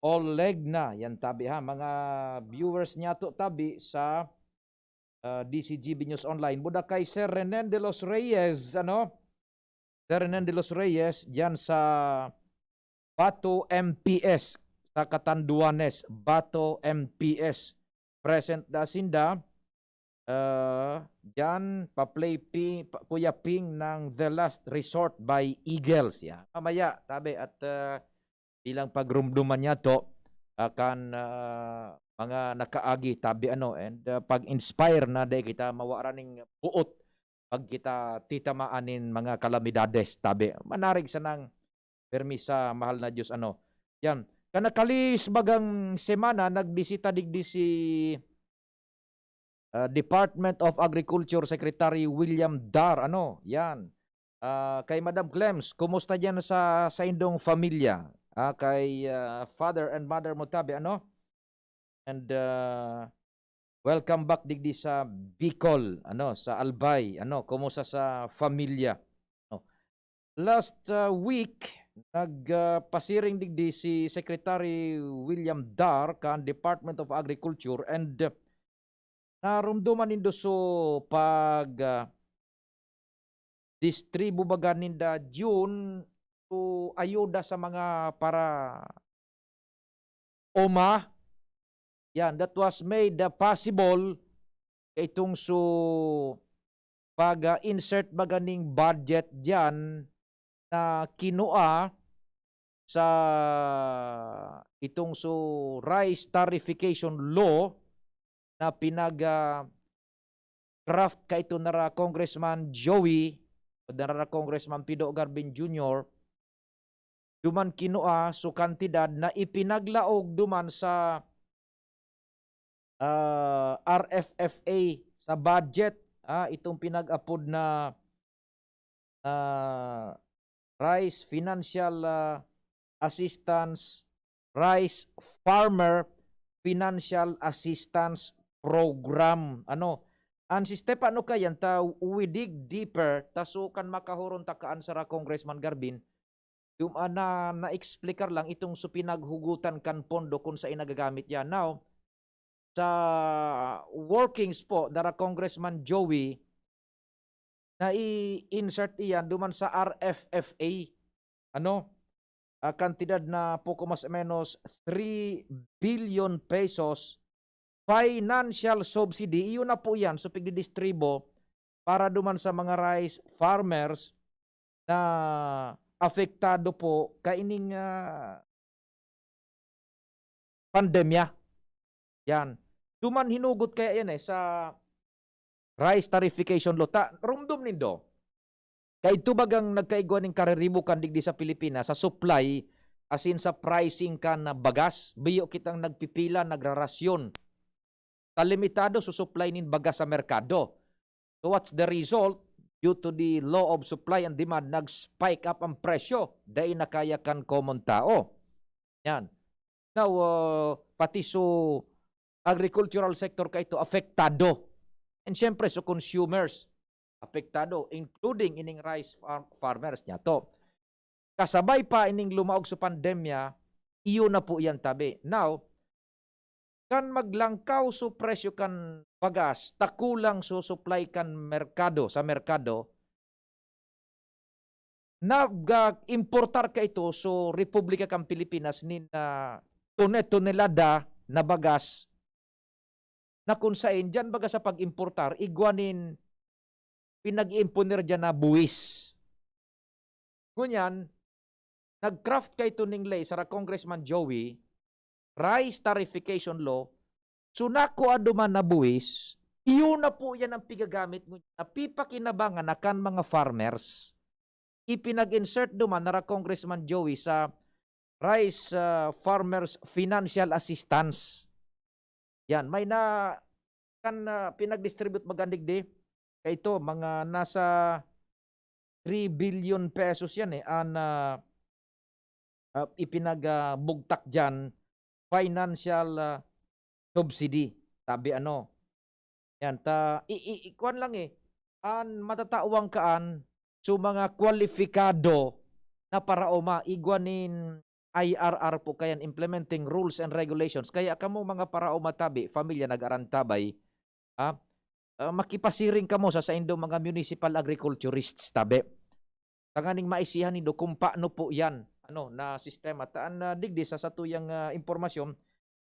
Olegna, yan tabi ha, mga viewers niyato tabi sa ah, D C G B News Online. Buda kay Sir Renen de los Reyes, ano? Sir Renen de los Reyes, diyan sa Bato M P S, sa Catanduanes, Bato M P S. Present da sinda, ah, diyan pa-play Pi-, pa, Kuya Ping ng The Last Resort by Eagles. Yan. Mamaya, tabi, at ah, bilang pagrumduman niyato, ah, kan ah, mga nakaagi, tabi, ano, and ah, pag-inspire na dai kita mawara ning buot pag kita titamaan nin mga kalamidades, tabi. Manarig sanang permi sa mahal na Diyos, ano. Yan. Kan nakalis bagang semana, nagbisita digdi si ah, Department of Agriculture Secretary William Dar, ano, yan. Ah, kay Madam Clems, kumusta diyan sa saindong pamilya? Ah, kay ah, father and mother mo tabi, ano? And ah, welcome back digdi sa Bicol, ano, sa Albay, ano, kumusta sa pamilya? No. Last ah, week, nagpasiring digdi si Secretary William Dar kan Department of Agriculture, and ah, narumduman nindo so pag ah, distribu baga ninda June, so ayuda sa mga para oma. Yan, that was made ah, possible itong so pag-insert baga ning budget diyan na kinua sa itong so rice tariffication law na pinag ah, draft kaito nara Congressman Joey o nara Congressman Pido Garbin Junior, duman kinua so kantidad na ipinaglaog duman sa ah, R F F A sa budget, ah, itong pinag-apod na ah, rice financial ah, assistance, rice farmer financial assistance program. Ano, an si Step, ano kayan ta, we dig deeper, ta so kan makahuron ta kaan sara Congressman Garbin, dum-, ah, na, na-explicar lang itong so pinaghugutan kan pondo kung saan nagagamit yan. Now, sa workings po, dara Congressman Joey, na i-insert iyan duman sa R F F A. Ano? Ah, kantidad na poco mas o menos three billion pesos financial subsidy. Iyo na po yan. So, pigdidistribo para duman sa mga rice farmers na apektado po kaining ah, pandemya. Yan. Duman hinugot kaya yan eh sa rice tariffication law. Ta, rumdom nindo. Kay ito bagang nagkaigwa ning kariribukan digdi sa Pilipinas sa supply asin sa pricing kan bagas. Biyo kitang nagpipila, nagrarasyon. Kalimitado sa supply nin bagas sa merkado. So what's the result? Due to the law of supply and demand, nag-spike up ang presyo. Dai na kaya kan common tao. Yan. Now, uh, pati so agricultural sector kaito apektado. And siyempre, so consumers, apektado, including ining rice farm, farmers niya to. Kasabay pa ining lumaog sa pandemya, iyo na po yan tabi. Now, kan maglangkaw so presyo kan bagas, ta kulang so supply kan merkado, sa merkado, nag-importar kaito so Republika kan Pilipinas nin, ah, tone-, tonelada na bagas na kun saen, diyan baga sa pag-importar, igwa nin pinag-iimponer diyan na buwis. Ngunyan, nag-craft kaito ning ley, sara Congressman Joey, rice tariffication law, so nakua duman na buwis, iyo na po yan ang pigagamit ngunyan, na pipakinabangan na kan mga farmers. Ipinag-insert duman nara Congressman Joey sa rice, ah, farmers financial assistance. Yan, may na, kan, ah, pinag-distribute baga digdi, kaito, mga nasa three billion pesos yan eh, an, ah, ah, ipinag, ah, bugtak diyan, financial, ah, subsidy. Sabi ano, yan, ta, i, i, i, kwan lang eh, an matatawan kaan, so mga kwalipikado na paraoma, igwa nin I R R po kayan, implementing rules and regulations. Kaya kamo mga paraoma tabi, pamilya nag-arantabay, ah, ah, makipasiring kamo sa saindong mga municipal agriculturists tabi. Tanganing maisihan nindo kung paano po yan, ano, na sistema. Taan na digdi sa satuyang, ah, impormasyon,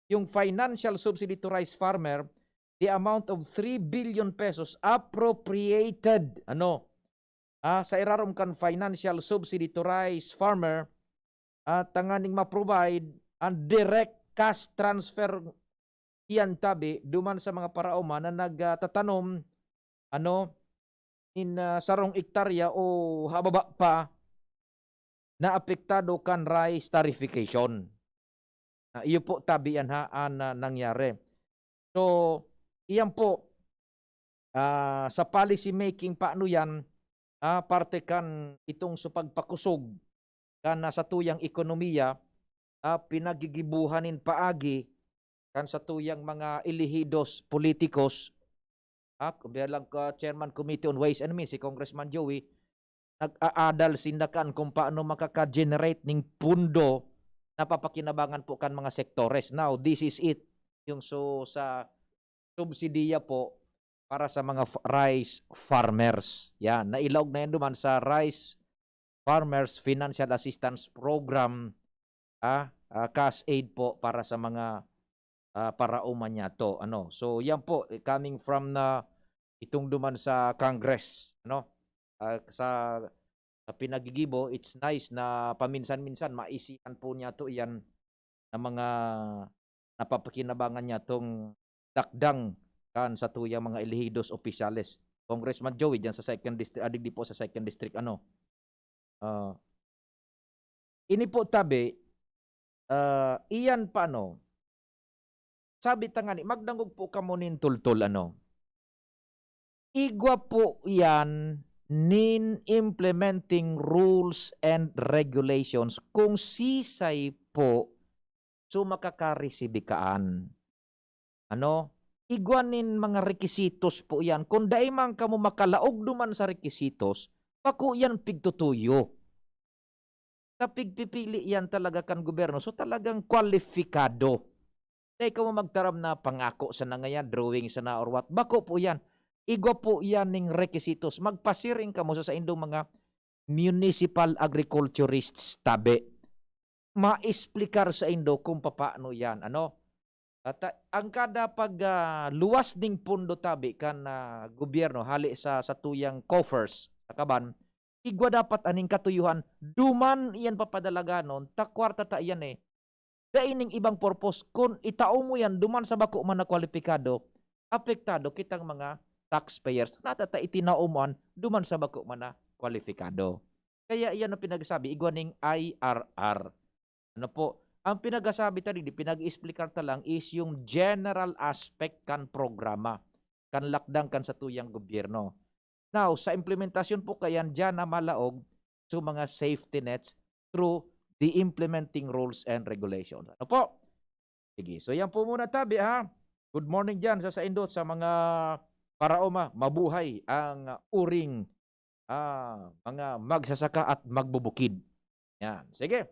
yung financial subsidy to rice farmer, the amount of three billion pesos appropriated, ano, ah, sa irarom kan financial subsidy to rice farmer, ah, tanganing ma-provide ang direct cash transfer iyan tabi duman sa mga paraoma na nagtatanom, ano, in, ah, sarong ektarya o hababa pa na apektado kan rice tariffication. Na iyo po tabi yan ha, an, ah, nangyari. So, iyan po, ah, sa policy making, paano yan, ah, parte kan itong sa pagpakusog kan, ah, satuyang ekonomiya, ah, pinagigibuhan nin paagi kan satuyang mga elehidos, politikos, ah, bilang ka Chairman Committee on Ways and Means, si Congressman Joey, nag-aadal sinda kan kung paano makaka-generate ning pundo na papakinabangan po kan mga sektores. Now, this is it. Yung so, sa subsidiya po para sa mga f-, rice farmers. Yan, nailaog na yan duman sa Rice Farmers Financial Assistance Program, ah, ah, cash aid po para sa mga, ah, paraoma niya to, ano. So, yan po, eh, coming from na itong duman sa Congress, ano, ah, sa, sa pinagigibo, it's nice na paminsan-minsan maisihan po niya to yan na mga napapakinabangan niya tong dakdang kan satuyang mga elehidos, opisyales. Congressman Joey, dyan sa second district, ah, digdi po sa second district, ano, ah, ini po tabi, ah, iyan pa, ano, sabi ta ngani, magdangog po kamo nin tultol, ano. Igwa po yan nin implementing rules and regulations kung sisay po so makakaresibi kaan. Ano? Igwa nin mga rekisitos po yan. Kung dai man kamo makalaog duman sa rekisitos, bako yan pigtutuyo. Sa pigpipili yan talaga kan gobyerno. So, talagang kwalipikado. Dai kamo magtaram na pangako sana ngayan, drawing sana or what. Bako po yan. Igwa po yan ning rekisitos. Magpasiring kamo sa saindong mga municipal agriculturists tabi. Maexplikar saindo kung papaano yan. Ano? At, ah, ang kada pag, ah, luwas ning pondo tabi kan, ah, gobyerno hali sa satuyang coffers sa kaban, igwa dapat aning katuyuhan, duman iyan papadalaganon, ta kwarta ta iyan eh. Dai ning ibang purpose, kun itao mo yan duman sa bako man na kwalipikado, apektado kitang mga taxpayers. Nata ta itinao mo an duman sa bako man na kwalipikado. Kaya iyan ang pinagsabi, igwa ning I R R. Ano po? Ang pinagasabi ta digdi, pinag-explicar ta lang is yung general aspect kan programa, kan lakdang kan satuyang gobyerno. Now, sa implementasyon po kayan, diyan na malaog sa mga safety nets through the implementing rules and regulations. Ano po? Sige, so yan po muna tabi, ha? Good morning diyan sa saindo, sa mga paraoma. Mabuhay ang uring, ah, mga magsasaka at magbubukid. Yan. Sige.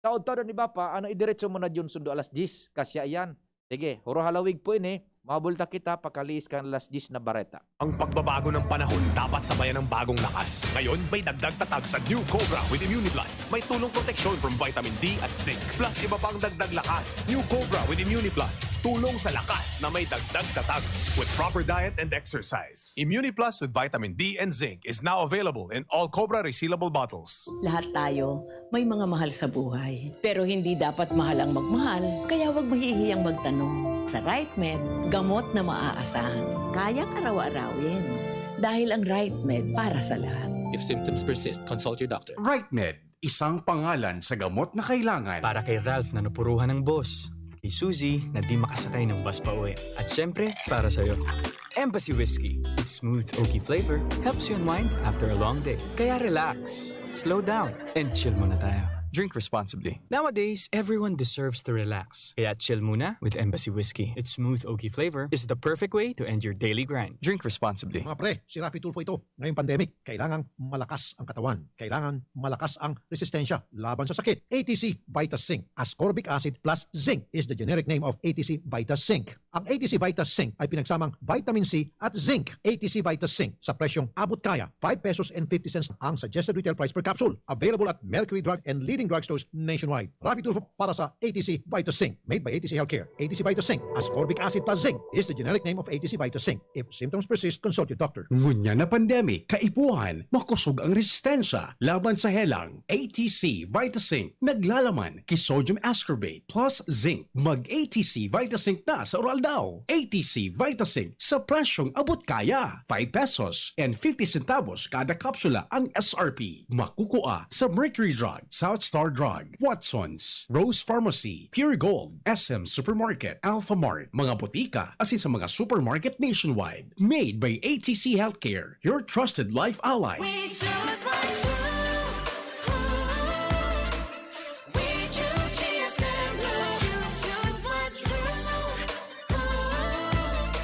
Taod-taod an iba pa, ano, idiretso mo na diyon sundo alas diyes. Kasya iyan. Sige, huro halawig po ini. Mabulta kita, pakaliis kan alas diyes na bareta. Ang pagbabago ng panahon dapat sabayan ng bagong lakas. Ngayon, may dagdag tatag sa New Cobra with Immuniplus. May tulong proteksyon from vitamin D at zinc. Plus iba pang dagdag lakas. New Cobra with Immuniplus. Tulong sa lakas na may dagdag tatag. With proper diet and exercise. Immuniplus with vitamin D and zinc is now available in all Cobra resealable bottles. Lahat tayo may mga mahal sa buhay. Pero hindi dapat mahal ang magmahal, kaya huwag mahihiyang magtanong. Sa RightMed, gamot na maaasahan. Kayang araw-arawin. Dahil ang RightMed para sa lahat. If symptoms persist, consult your doctor. RightMed, isang pangalan sa gamot na kailangan. Para kay Ralph na napuruhan ng boss. Kay Suzy na di makasakay ng bus pa uwi. At syempre, para sa'yo. Embassy Whiskey. Its smooth, oaky flavor helps you unwind after a long day. Kaya relax, slow down, and chill muna tayo. Drink responsibly. Nowadays, everyone deserves to relax. Kaya chill muna with Embassy Whiskey. Its smooth, oaky flavor is the perfect way to end your daily grind. Drink responsibly. Mga pre, si Raffy Tulfo ito. Ngayong pandemic, kailangang malakas ang katawan. Kailangan malakas ang resistensya laban sa sakit. A T C Vitas Zinc. Ascorbic acid plus zinc is the generic name of A T C Vitas Zinc. Ang A T C Vitas Zinc ay pinagsamang vitamin C at zinc. A T C Vitas Zinc sa presyong abot kaya, five pesos and fifty cents ang suggested retail price per capsule. Available at Mercury Drug and leading drugstores nationwide. Raffy Tulfo para sa A T C Vitas Zinc. Made by A T C Healthcare. A T C Vitas Zinc. Ascorbic acid plus zinc is the generic name of A T C Vitas Zinc. If symptoms persist, consult your doctor. Ngunyan na pandemic, kaipuhan, makusog ang resistensya laban sa helang. A T C Vitas Zinc, naglalaman ki sodium ascorbate plus zinc. Mag A T C Vitas Zinc na sa Uraldaw. A T C Vitas Zinc sa presyong abot kaya. Five pesos and fifty centavos kada kapsula ang S R P. Makukua sa Mercury Drug, South Star Drug, Watson's, Rose Pharmacy, Pure Gold, S M Supermarket, Alphamart, mga botika, asin sa mga supermarket nationwide. Made by A T C Healthcare, your trusted life ally. We choose what's true. We choose G S M Blue. Choose, choose what's true.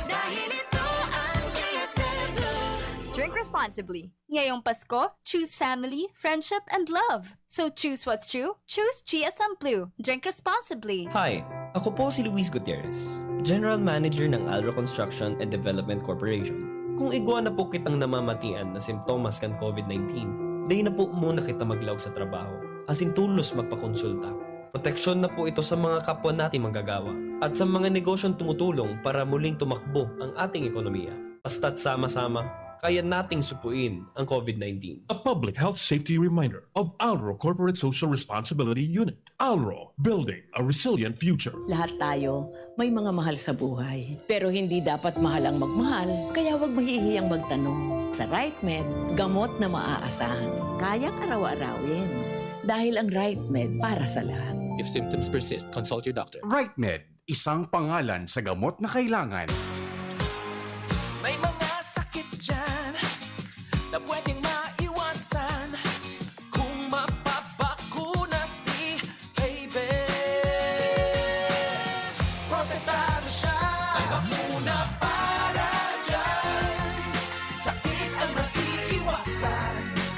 Dahil ito ang G S M Blue. Drink responsibly. Ngayong Pasko, choose family, friendship, and love. So choose what's true, choose G S M Blue. Drink responsibly. Hi, ako po si Luis Gutierrez, General Manager ng Alro Construction and Development Corporation. Kung igwa na po kitang namamatian na simptomas kan COVID nineteen, dai na po muna kita maglaog sa trabaho, asin tolos magpakonsulta. Proteksyon na po ito sa mga kapwa nating manggagawa at sa mga negosyong tumutulong para muling tumakbo ang ating ekonomiya. Basta't sama-sama, kaya nating supuin ang COVID nineteen. A public health safety reminder of Alro Corporate Social Responsibility Unit. Alro, building a resilient future. Lahat tayo may mga mahal sa buhay. Pero hindi dapat mahal ang magmahal, kaya huwag mahihiyang magtanong. Sa RightMed, gamot na maaasahan. Kayang araw-arawin. Dahil ang RightMed para sa lahat. If symptoms persist, consult your doctor. RightMed, isang pangalan sa gamot na kailangan. May mga sakit dyan na pwedeng maiwasan kung mapabakuna si baby. Protektado siya. May bakuna para dyan. Sakit ang maiiwasan.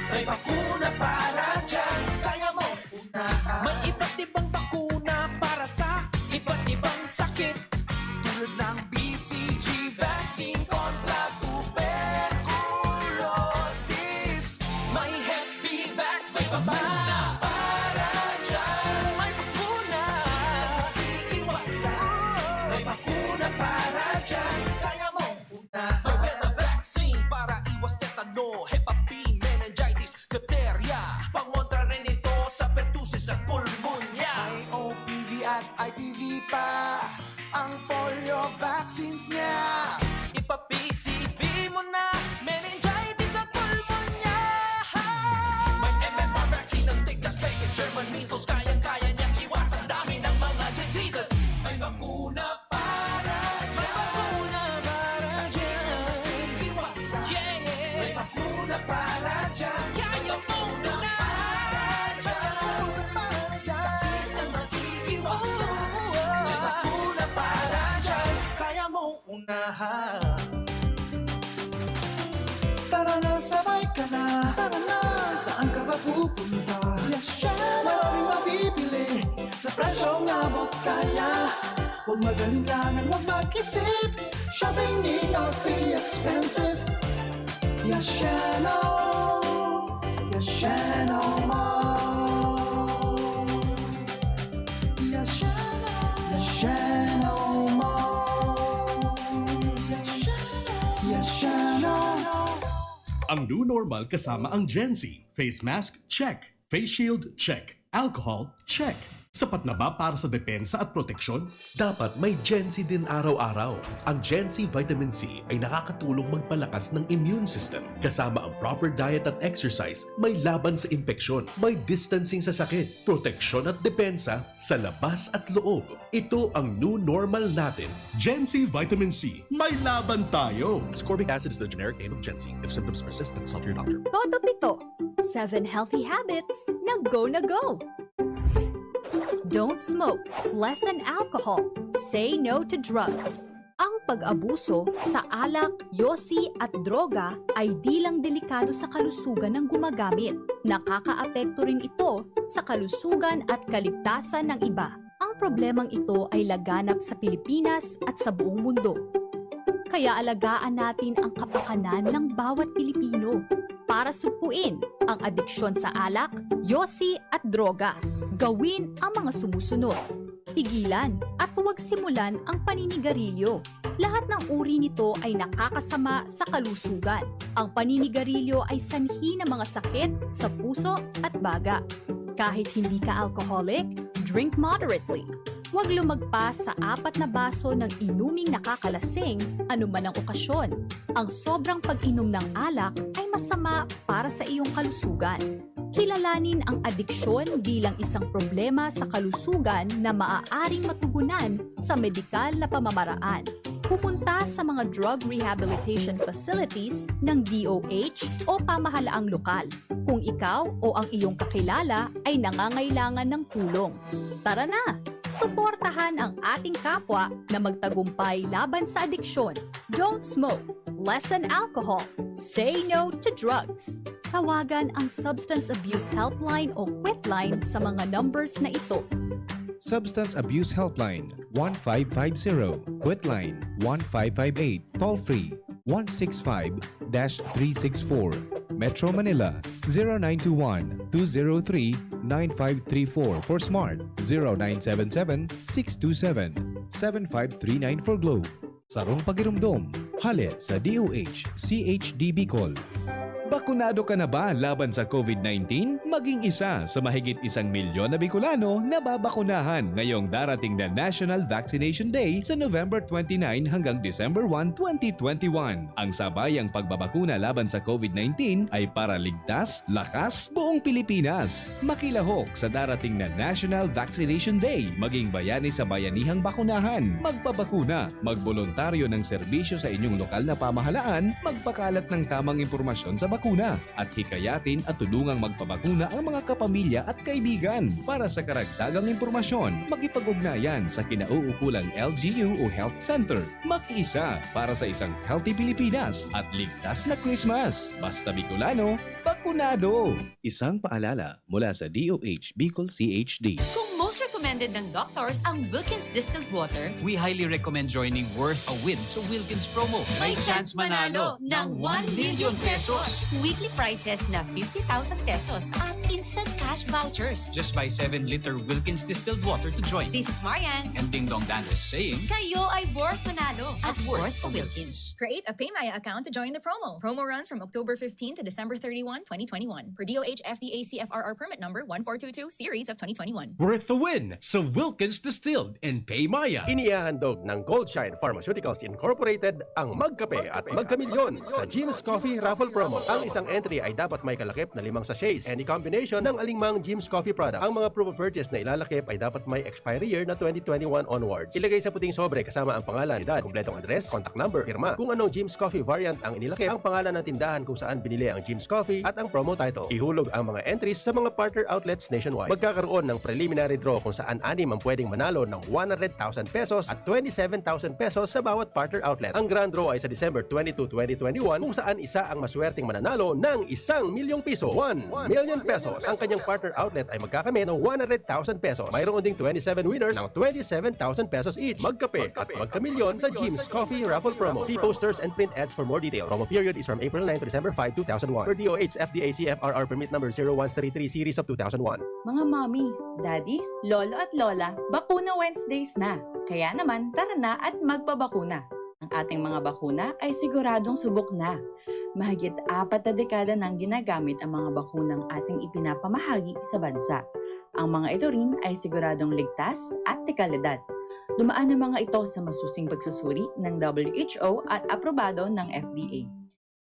May bakuna para dyan. Kaya mo unahan. May iba't ibang bakuna para sa iba't ibang sakit. Tulad ng B C G vaccine kontra tuberculosis. May Hep B vaccine. May bakuna para dyan. May bakuna. Iiwasan. May bakuna para dyan. Kaya mo unahan. May Rela vaccine para iwas tetano, Hep B, meningitis, diptheria. Pangontra rin ito sa pertussis at pulmonya. May O P V at I P V pa ang polio vaccines niya. Ipa-P C V mo na, meningitis at pulmonya. May M M R vaccine na Magaling lang ang huwag mag-isip. Shopping need not be expensive. Yashano, Yashano Mall. Yashano, Yashano Mall. Yashano, Yashano. Ang new normal kasama ang Gen Z. Face mask, check. Face shield, check. Alcohol, check. Sapat na ba para sa depensa at proteksyon? Dapat may Gen Z din araw-araw. Ang Gen Z Vitamin C ay nakakatulong magpalakas ng immune system. Kasama ang proper diet at exercise, may laban sa impeksyon, may distancing sa sakit, proteksyon at depensa sa labas at loob. Ito ang new normal natin. Gen Z Vitamin C, may laban tayo! Ascorbic acid is the generic name of Gen Z. If symptoms persist, consult your doctor. Toto Pito, seven healthy habits na go na go! Don't smoke, lessen alcohol, say no to drugs. Ang pag-abuso sa alak, yosi at droga ay di lang delikado sa kalusugan ng gumagamit. Nakakaapekto rin ito sa kalusugan at kaligtasan ng iba. Ang problemang ito ay laganap sa Pilipinas at sa buong mundo. Kaya alagaan natin ang kapakanan ng bawat Pilipino. Para sugpuin ang adiksyon sa alak, yosi at droga, gawin ang mga sumusunod. Pigilan at huwag simulan ang paninigarilyo. Lahat ng uri nito ay nakakasama sa kalusugan. Ang paninigarilyo ay sanhi ng mga sakit sa puso at baga. Kahit hindi ka alcoholic, drink moderately. Huwag lumagpas sa apat na baso ng inuming nakakalasing anuman ang okasyon. Ang sobrang pag-inom ng alak ay masama para sa iyong kalusugan. Kilalanin ang adiksyon bilang isang problema sa kalusugan na maaaring matugunan sa medikal na pamamaraan. Pumunta sa mga drug rehabilitation facilities ng D O H o pamahalaang lokal kung ikaw o ang iyong kakilala ay nangangailangan ng tulong. Tara na! Suportahan ang ating kapwa na magtagumpay laban sa adiksyon. Don't smoke. Lessen alcohol. Say no to drugs. Tawagan ang Substance Abuse Helpline o Quitline sa mga numbers na ito. Substance Abuse Helpline one five five zero, Quitline one five five eight, toll free one six five dash three six four. Metro Manila zero nine two one two zero three nine five three four for Smart, zero nine seven seven six two seven seven five three nine for Globe. Sarong pagiromdom, hale sa D O H C H D Bicol. Bakunado ka na ba laban sa COVID nineteen? Maging isa sa mahigit isang milyon na Bicolano na babakunahan ngayong darating na National Vaccination Day sa November twenty-nine hanggang December one, twenty twenty-one. Ang sabayang pagbabakuna laban sa COVID nineteen ay para ligtas, lakas, buong Pilipinas. Makilahok sa darating na National Vaccination Day. Maging bayani sa bayanihang bakunahan. Magpabakuna. Magboluntaryo ng serbisyo sa inyong lokal na pamahalaan. Magpakalat ng tamang impormasyon sa bakuna. At hikayatin at tulungang magpabakuna ang mga kapamilya at kaibigan. Para sa karagdagang impormasyon, makipag-ugnayan sa kinauukulang L G U o Health Center. Makiisa para sa isang healthy Pilipinas at ligtas na Christmas. Basta Bicolano, bakunado! Isang paalala mula sa D O H Bicol C H D. Kung most recommended ng doctors ang Wilkins Distilled Water, We highly recommend joining Worth a Win sa Wilkins promo. May chance manalo ng one million pesos, weekly prizes na fifty thousand pesos at instant cash vouchers. Just buy seven liter Wilkins distilled water to join. This is Marian. And Ding Dong Dantes saying, Kayo ay worth manalo at worth a Wilkins. Create a PayMaya account to join the promo. Promo runs from October fifteen to December thirty-one, twenty twenty-one. Per D O H F D A C F R R permit number one four two two series of twenty twenty-one. Worth the win sa Wilkins Distilled and PayMaya. Inihahandog ng Goldshine Pharmaceuticals Incorporated ang Magkape at Magkamilyon sa Jim's Coffee Raffle Promo. Ang isang entry ay dapat may kalakip na limang sachets, any combination ng alingmang Jim's Coffee products. Ang mga proof of purchase na ilalakip ay dapat may expiry year na twenty twenty-one onwards. Ilagay sa puting sobre kasama ang pangalan, edad, kompletong address, contact number, pirma. Kung anong Jim's Coffee variant ang inilakip, ang pangalan ng tindahan kung saan binili ang Jim's Coffee at ang promo title. Ihulog ang mga entries sa mga partner outlets nationwide. Magkakaroon ng preliminary draw kung saan anim ang pwedeng manalo ng one hundred thousand pesos at twenty-seven thousand pesos sa bawat partner outlet. Ang grand draw ay sa December twenty-two, twenty twenty-one, kung saan isa ang maswerteng mananalo ng isang milyong piso, one million pesos. Ang kanyang partner outlet ay magkakamit ng one hundred thousand pesos. Mayroon ding twenty-seven winners ng twenty-seven thousand pesos each. Magkape at magkamilyon sa Jim's Coffee Raffle Promo. See posters and print ads for more details. Promo period is from April nine to December five, two thousand one. Per D O H F D A C F R R permit number zero one three three series of two thousand one. Mga mommy, daddy, lolo at lola, bakuna Wednesdays na. Kaya naman, tara na at magpabakuna. Ang ating mga bakuna ay siguradong subok na. Mahigit apat na dekada nang ginagamit ang mga bakunang ating ipinapamahagi sa bansa. Ang mga ito rin ay siguradong ligtas at dekalidad. Dumaan ang mga ito sa masusing pagsusuri ng W H O at aprobado ng F D A.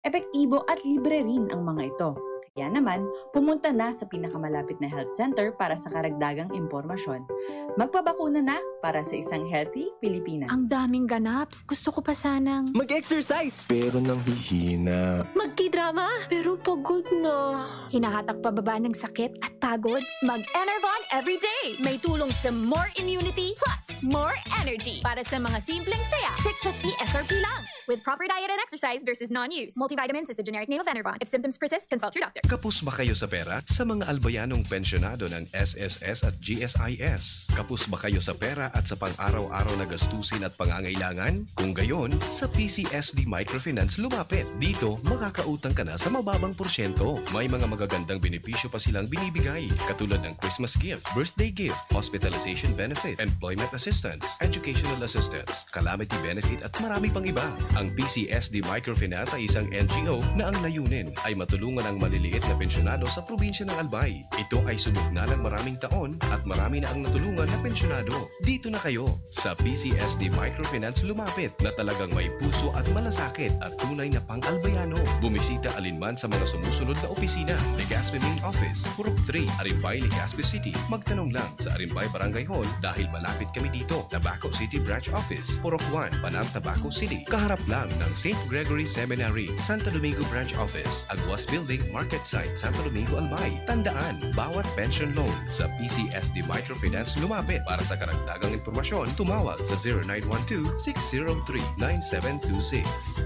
Epektibo at libre rin ang mga ito. Kaya naman, pumunta na sa pinakamalapit na health center para sa karagdagang impormasyon. Magpabakuna na para sa isang healthy Pilipinas. Ang daming ganaps. Gusto ko pa sanang... Mag-exercise! Pero nanghihina. Magkidrama, pero pagod na. Hinahatak pababa ng sakit at pagod. Mag-Enervon everyday! May tulong sa more immunity plus more energy para sa mga simpleng saya. six fifty S R P lang. With proper diet and exercise versus non-use. Multivitamins is the generic name of Enervon. If symptoms persist, consult your doctor. Kapos ba kayo sa pera? Sa mga albayanong pensyonado ng S S S at G S I S. Kapos ba kayo sa pera at sa pang-araw-araw na gastusin at pangangailangan? Kung gayon, sa P C S D Microfinance lumapit. Dito, makakautang ka na sa mababang porsyento. May mga magagandang benepisyo pa silang binibigay, katulad ng Christmas gift, birthday gift, hospitalization benefit, employment assistance, educational assistance, calamity benefit at marami pang iba. Ang P C S D Microfinance ay isang N G O na ang layunin ay matulungan ang maliliit na pensyonado sa probinsya ng Albay. Ito ay subok na ng maraming taon at marami na ang natulungan na pensyonado. Dito na kayo! Sa P C S D Microfinance lumapit na talagang may puso at malasakit at tunay na pang-Albayano. Bumisita alinman sa mga sumusunod na opisina: Legazpi Main Office, Purok three, Arimbay, Legazpi City. Magtanong lang sa Arimbay Barangay Hall dahil malapit kami dito. Tabaco City Branch Office, Purok one, Panang, Tabaco City. Kaharap lang ng Saint Gregory Seminary, Santo Domingo Branch Office, Aguas Building, Market Site, Santo Domingo, Albay. Tandaan, bawat pension loan sa P C S D Microfinance lumapit. Para sa karagdagang impormasyon, tumawag sa zero nine one two, six zero three, nine seven two six.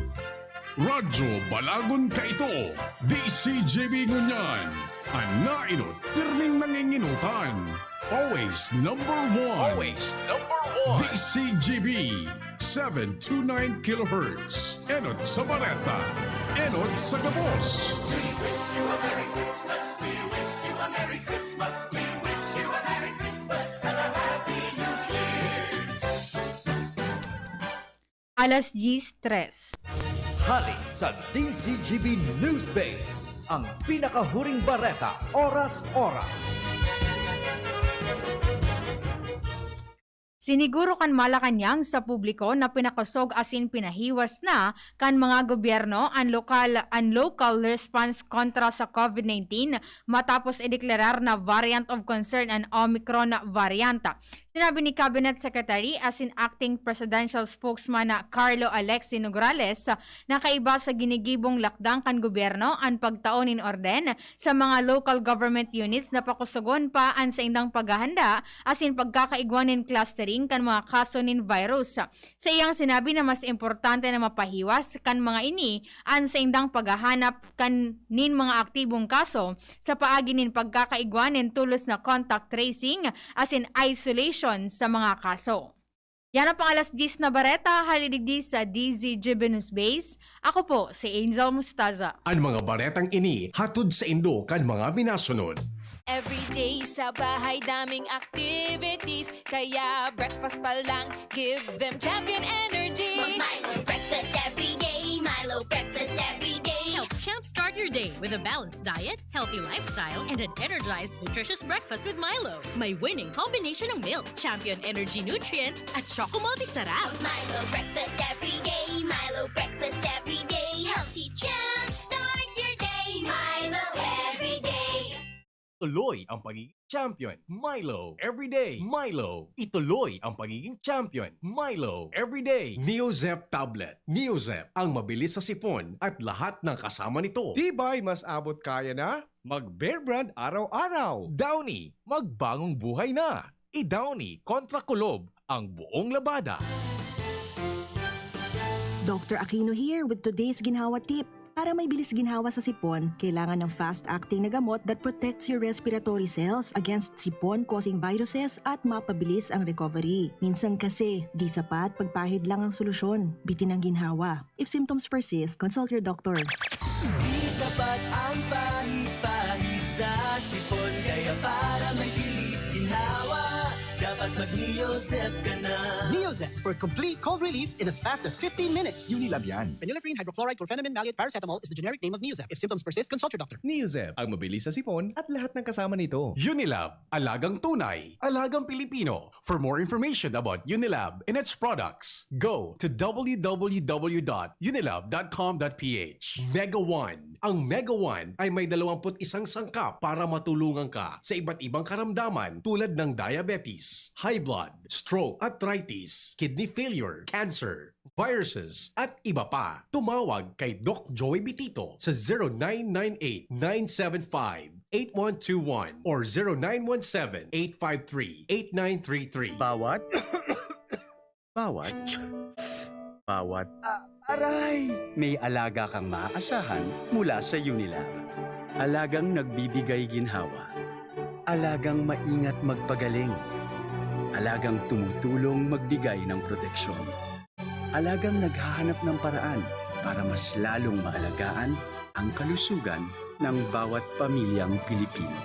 Radyo Balagon Kaito, D C G B Ngunyan, an nainot pirming nanginginutan. Always number one. Always number one. D C G B, seven two nine kilohertz. Enot sa bareta, enot sa gabos. Alas diyes tres. Hali sa D C G B News Base, ang pinakahuring bareta, oras-oras. Siniguro kan Malacañang sa publiko na pinakosog asin pinahiwas na kan mga gobyerno an lokal an local response kontra sa COVID nineteen matapos ideklarar na variant of concern an Omicron variant. Sinabi ni Cabinet Secretary asin Acting Presidential Spokesman na Carlo Alexi Nograles na kaiba sa ginigibong lakdang kan gobyerno an pagtao nin orden sa mga local government units na pakusogon pa an saindang paghahanda asin pagkakaigwa nin clustering kan mga kaso nin virus. Sa iyang sinabi na mas importante na mapahiwas kan mga ini an saindang paghahanap kan nin mga aktibong kaso sa paagi nin pagkakaigwa nin tulos na contact tracing asin isolation sa mga kaso. Yan ang pang alas diyes na bareta, hali digdi sa D Z G B News Base. Ako po si Angel Mustaza. An mga baretang ini hatod saindo kan mga minasunod. Everyday sa bahay daming activities, kaya breakfast pa lang, give them Champion Energy. Mag-Milo breakfast every day, Milo breakfast every day. Help jumpstart your day with a balanced diet, healthy lifestyle, and an energized, nutritious breakfast with Milo. May winning combination ng milk, Champion Energy Nutrients, at Choco Multi Sarap. Mag-Milo breakfast every day, Milo breakfast every day. Helps you jumpstart your day, Milo every day. Tuloy ang pagiging champion. Milo. Everyday. Milo. Ituloy ang pagiging champion. Milo. Everyday. Neozep Tablet. Neozep, ang mabilis sa sipon at lahat ng kasama nito. Tibay, mas abot kaya na. Mag Bear Brand araw-araw. Downy, magbangong buhay na. Downy kontra Kulob ang buong labada. Doctor Aquino here with today's ginhawa tip. Para may bilis ginhawa sa sipon, kailangan ng fast-acting na gamot that protects your respiratory cells against sipon-causing viruses at mapabilis ang recovery. Minsan kasi, di sapat pagpahid lang ang solusyon. Bitin ang ginhawa. If symptoms persist, consult your doctor. Di sapat ang pahid-pahid sa sipon, kaya para may bilis ginhawa, dapat mag-Neozep ka na. Neozep for complete cold relief in as fast as fifteen minutes. Unilab yan. Phenylephrine, hydrochloride, chlorphenamine, maleate, paracetamol is the generic name of Neozep. If symptoms persist, consult your doctor. Neozep, ang mabilis sa sipon at lahat ng kasama nito. Unilab, alagang tunay, alagang Pilipino. For more information about Unilab and its products, go to w w w dot unilab dot com dot p h. Mega One. Ang Mega One ay may dalawampu't isang sangkap para matulungan ka sa iba't ibang karamdaman tulad ng diabetes, high blood, stroke, arthritis, kidney failure, cancer, viruses, at iba pa. Tumawag kay Doc Joey Bitito sa zero nine nine eight, nine seven five, eight one two one or zero nine one seven, eight five three, eight nine three three. Bawat, bawat, bawat, Ah, aray! May alaga kang maaasahan mula sa Unilab. Alagang nagbibigay ginhawa. Alagang maingat magpagaling. Alagang tumutulong magbigay ng proteksyon. Alagang naghahanap ng paraan para mas lalong maalagaan ang kalusugan ng bawat pamilyang Pilipino.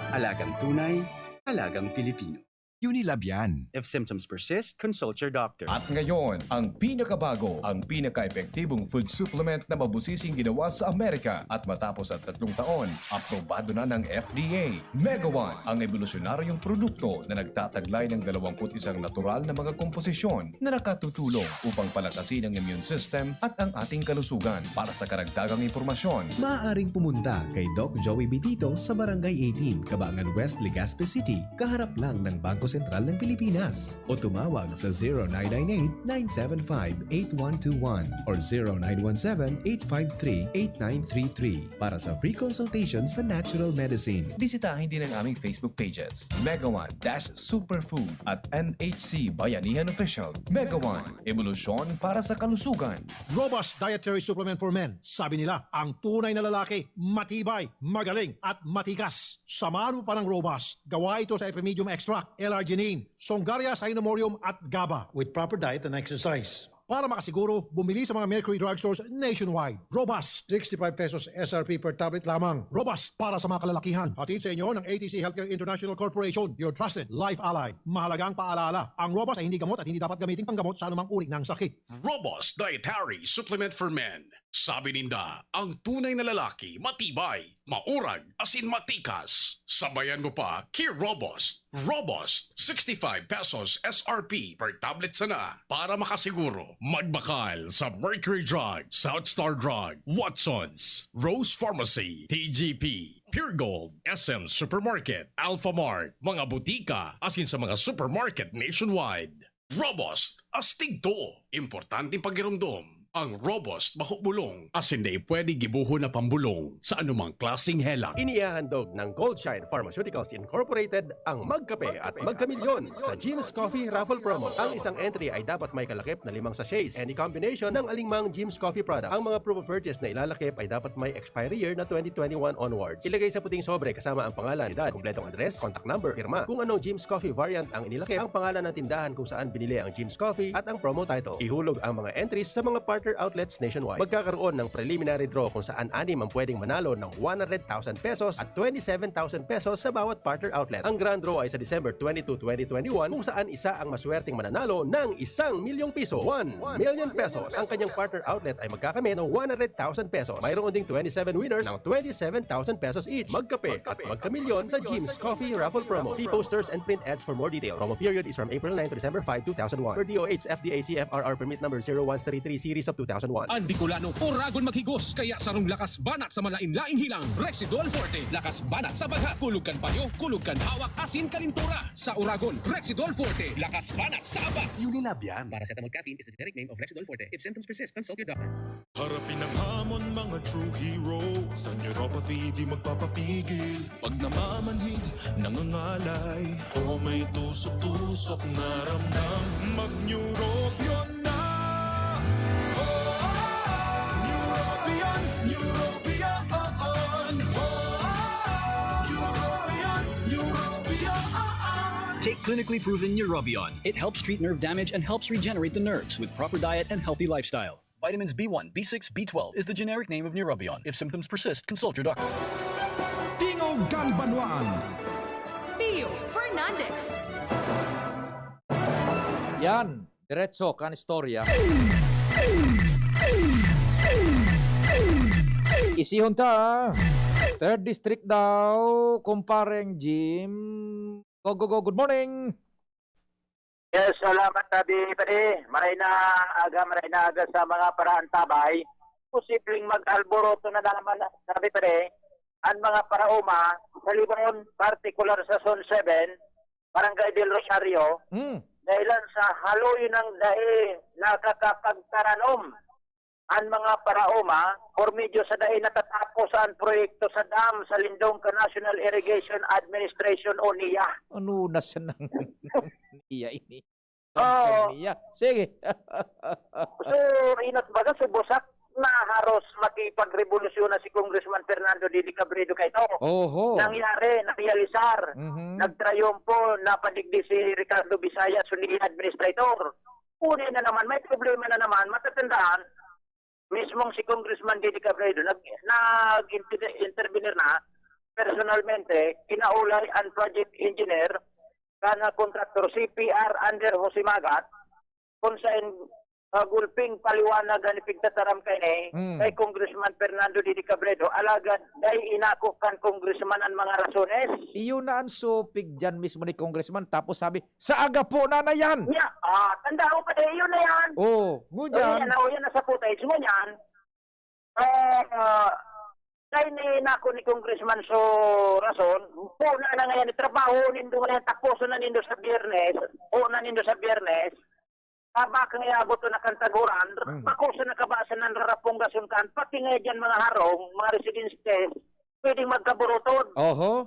Alagang tunay, alagang Pilipino. Unilab yan. If symptoms persist, consult your doctor. At ngayon, ang pinakabago, ang pinaka-epektibong food supplement na mabusising ginawa sa Amerika at matapos ang tatlong taon, aprobado na ng F D A. Mega One, ang ebolusyonaryong produkto na nagtataglay ng dalawampu't isang natural na mga komposisyon na nakatutulong upang palakasin ang immune system at ang ating kalusugan. Para sa karagdagang impormasyon, Maaaring pumunta kay Doc Joey Bitito sa Barangay eighteen, Cabangan West, Legazpi City, kaharap lang ng Bangko Sentral ng Pilipinas. O tumawag sa zero nine nine eight, nine seven five, eight one two one or zero nine one seven, eight five three, eight nine three three para sa free consultation sa natural medicine. Bisitahin din ang aming Facebook pages, Mega One dash Superfood at N H C Bayanihan Official. Mega One, ebolusyon para sa kalusugan. Robust Dietary Supplement for Men. Sabi nila, ang tunay na lalaki, matibay, magaling, at matikas. Samahan mo pa ng Robust. Gawa ito sa Epimedium Extract, L-arginine, Songaria Cynomorium at GABA. With proper diet and exercise. Para makasiguro, bumili sa mga Mercury Drugstores nationwide. Robust, sixty-five pesos S R P per tablet lamang. Robust para sa mga kalalakihan. Hatid sa inyo ng A T C Healthcare International Corporation, your trusted life ally. Mahalagang paalala, ang Robust ay hindi gamot at hindi dapat gamitin panggamot sa anumang uri ng sakit. Robust Dietary Supplement for Men. Sabi ninda, ang tunay na lalaki, matibay, maurag, asin matikas. Sabayan mo pa, ki Robust. Robust, sixty-five pesos S R P per tablet sana. Para makasiguro, magbakal sa Mercury Drug, South Star Drug, Watson's, Rose Pharmacy, T G P, Pure Gold, S M Supermarket, Alpha Mart, mga butika, asin sa mga supermarket nationwide. Robust, astig to. Importanteng pagiromdom. Ang Robust, bako bulong, asin dai pwede gibohon na pambulong sa anumang klaseng helang. Inihahandog ng Goldshine Pharmaceuticals Incorporated ang Magkape at Magkamilyon sa Jim's Coffee Raffle Promo. Ang isang entry ay dapat may kalakip na limang sachets, any combination ng alingmang Jim's Coffee product. Ang mga proof of purchase na ilalakip ay dapat may expiry year na twenty twenty-one onwards. Ilagay sa puting sobre kasama ang pangalan, edad, kumpletong address, contact number, pirma. Kung anong Jim's Coffee variant ang inilakip, ang pangalan ng tindahan kung saan binili ang Jim's Coffee at ang promo title. Ihulog ang mga entries sa mga partner outlets nationwide. Magkakaroon ng preliminary draw kung saan anim ang pwedeng manalo ng one hundred thousand pesos at twenty-seven thousand pesos sa bawat partner outlet. Ang grand draw ay sa December twenty-two, twenty twenty-one, kung saan isa ang maswerteng mananalo ng isang milyong piso, one million pesos. Ang kanyang partner outlet ay magkakamit ng one hundred thousand pesos. Mayroon ding twenty-seven winners ng twenty-seven thousand pesos each. Magkape at magkamilyon sa Jim's Coffee Raffle Promo. See posters and print ads for more details. Promo period is from April nine to December five, two thousand one. Per D O H F D A C F R R Permit Number zero one three three Series of two thousand one. An Bicolano, oragon maghigos, kaya sarong lakas banat sa malain-laing hilang, Rexidol Forte. Lakas banat sa bagha, kulog kan payo, kulog kan hawak, asin kalintura. Sa oragon, Rexidol Forte. Lakas banat sa aba. Unilab yan. Paracetamol caffeine is the generic name of Rexidol Forte. If symptoms persist, consult your doctor. Harapin ang hamon, mga true hero. Sa neuropathy, di magpapapigil. Pag namamanhid, nangangalay, o may tusok-tusok na ramdam, mag-Neurobion na! Oh, Neurobion, Neurobion, oh, oh. Neurobion, Neurobion, oh, oh. Take clinically proven Neurobion. It helps treat nerve damage and helps regenerate the nerves with proper diet and healthy lifestyle. Vitamins B one, B six, B twelve is the generic name of Neurobion. If symptoms persist, consult your doctor. Tingog kan Banwaan. Pio Fernandez. Yan, diretso kan istorya. Isihon ta. Third District daw, kumpareng Jim. Go, go, go. Good morning. Yes, salamat, Abi Padi. Maray na aga, maray na aga sa mga paraantabay. Posibleng mag-alboroto na naman, Abi Padi, ang mga paraoma sa Libon, partikular sa Zone seven, Barangay Del Rosario, Mm. dahilan sa haloy ng dai nakakapagtaranom. An mga paraoma, por medyo sa dai natatapos an proyekto sa dam sa Lindong kan National Irrigation Administration o NIA. Ano na siya ng NIA ini? Oo. Ang NIA. Sige. So, inot baga, subusak na haros makipagrevolusyon na si Congressman Fernando Didi Cabredo kay to. Oho. Nangyari, narealisar, Mhm. nagtrayumpo, napadigdi si Ricardo Bisaya, so NIA administrator. Una na naman, may problema na naman. Matatandaan, mismong si Congressman Didi Cabredo, nag-, nag-inter-, intervenir na personalmente, kinaulay ang project engineer, kana contractor, C P R under Jose Magat, kung saan, ah, gulping paliwanag ang ipigtataram kaini Mm. kay Congressman Fernando Didi Cabredo, alagad dai inako kan congressman ang mga rasones. Iyon na ang supig dyan mismo ni Congressman. Tapos sabi, "Sa aga po na na yan!" Nya, ah, tanda ko pa, eh, yun na yan. Oo, ngunyan. O, yan, o, yan, nasa footage, ngunyan. Ah, ah, dai ni nako ni Congressman so rason, po na na ngayon, trabaho nindo ngayon, taposon na nindo sa Biyernes, po na nindo sa Biyernes, tabak nga iabot na kan taguran, Mm. bako sa nakabasa ng rarapong gasunkan, pati nga dyan mga harong, mga residentes, pwedeng magkaburutod. Oho.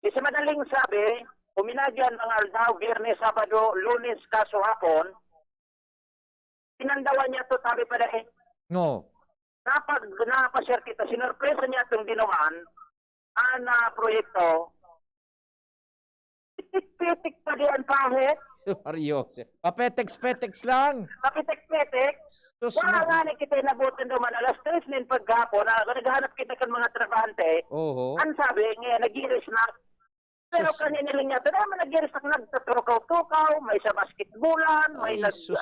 Di sa madaling sabi, uminagi ang mga aldaw, Biyernes, Sabado, Lunes, kaso hapon, tinandawan niya to, sabi pa dahil No. Napag-, napasyar kita, sinorpresa niya itong dinuman, ang, ah, proyekto. Pitik-pitik pa diyan, pahit. Seryoso. Papetex-petex lang. Papitik-pitik. Sus, Wala ma- nga ni kita inabutan duman. Alas tres nin paghapon, na, naghahanap kita kan mga trabahante. Oho. Ang sabi, ngayon, nag-iiris na. Pero Sus. Kanina lang yata, naman nag-iiris na, nagtatukaw-tukaw, may sa basketbulan, may Ay, nag- sus.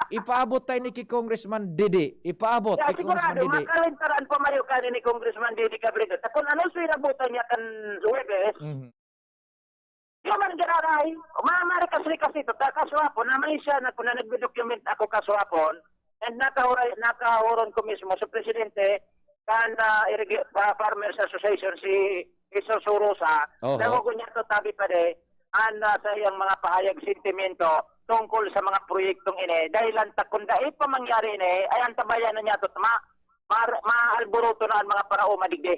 Ipaabot tayo ni ki Congressman Didi. Ipaabot Kaya ki Congressman sigurado, Didi. Makalintaran pa mayo kani ni Congressman Didi Cabredo. Ta kun ano so inabutan niya kan Huwebes, Mhm. Di man gararay. Mamarikas-rikas ito. Ta kaswapon, naman siya na kung nagdodocument ako kaswapon, and nakahuray, nakahuron ko mismo sa presidente kan, ah, Irrigi-, ah, Farmers Association, si Jesus Surosa, Oho. Nawago niya to, tabi pa de, an, ah, sa iyang mga pahayag, sentimento tungkol sa mga proyektong ini. Dahil ang takon dai pa mangyari ini, ay ang tabayan na niya to, ma-, ma-, maalboroto na ang mga paraoma digdi.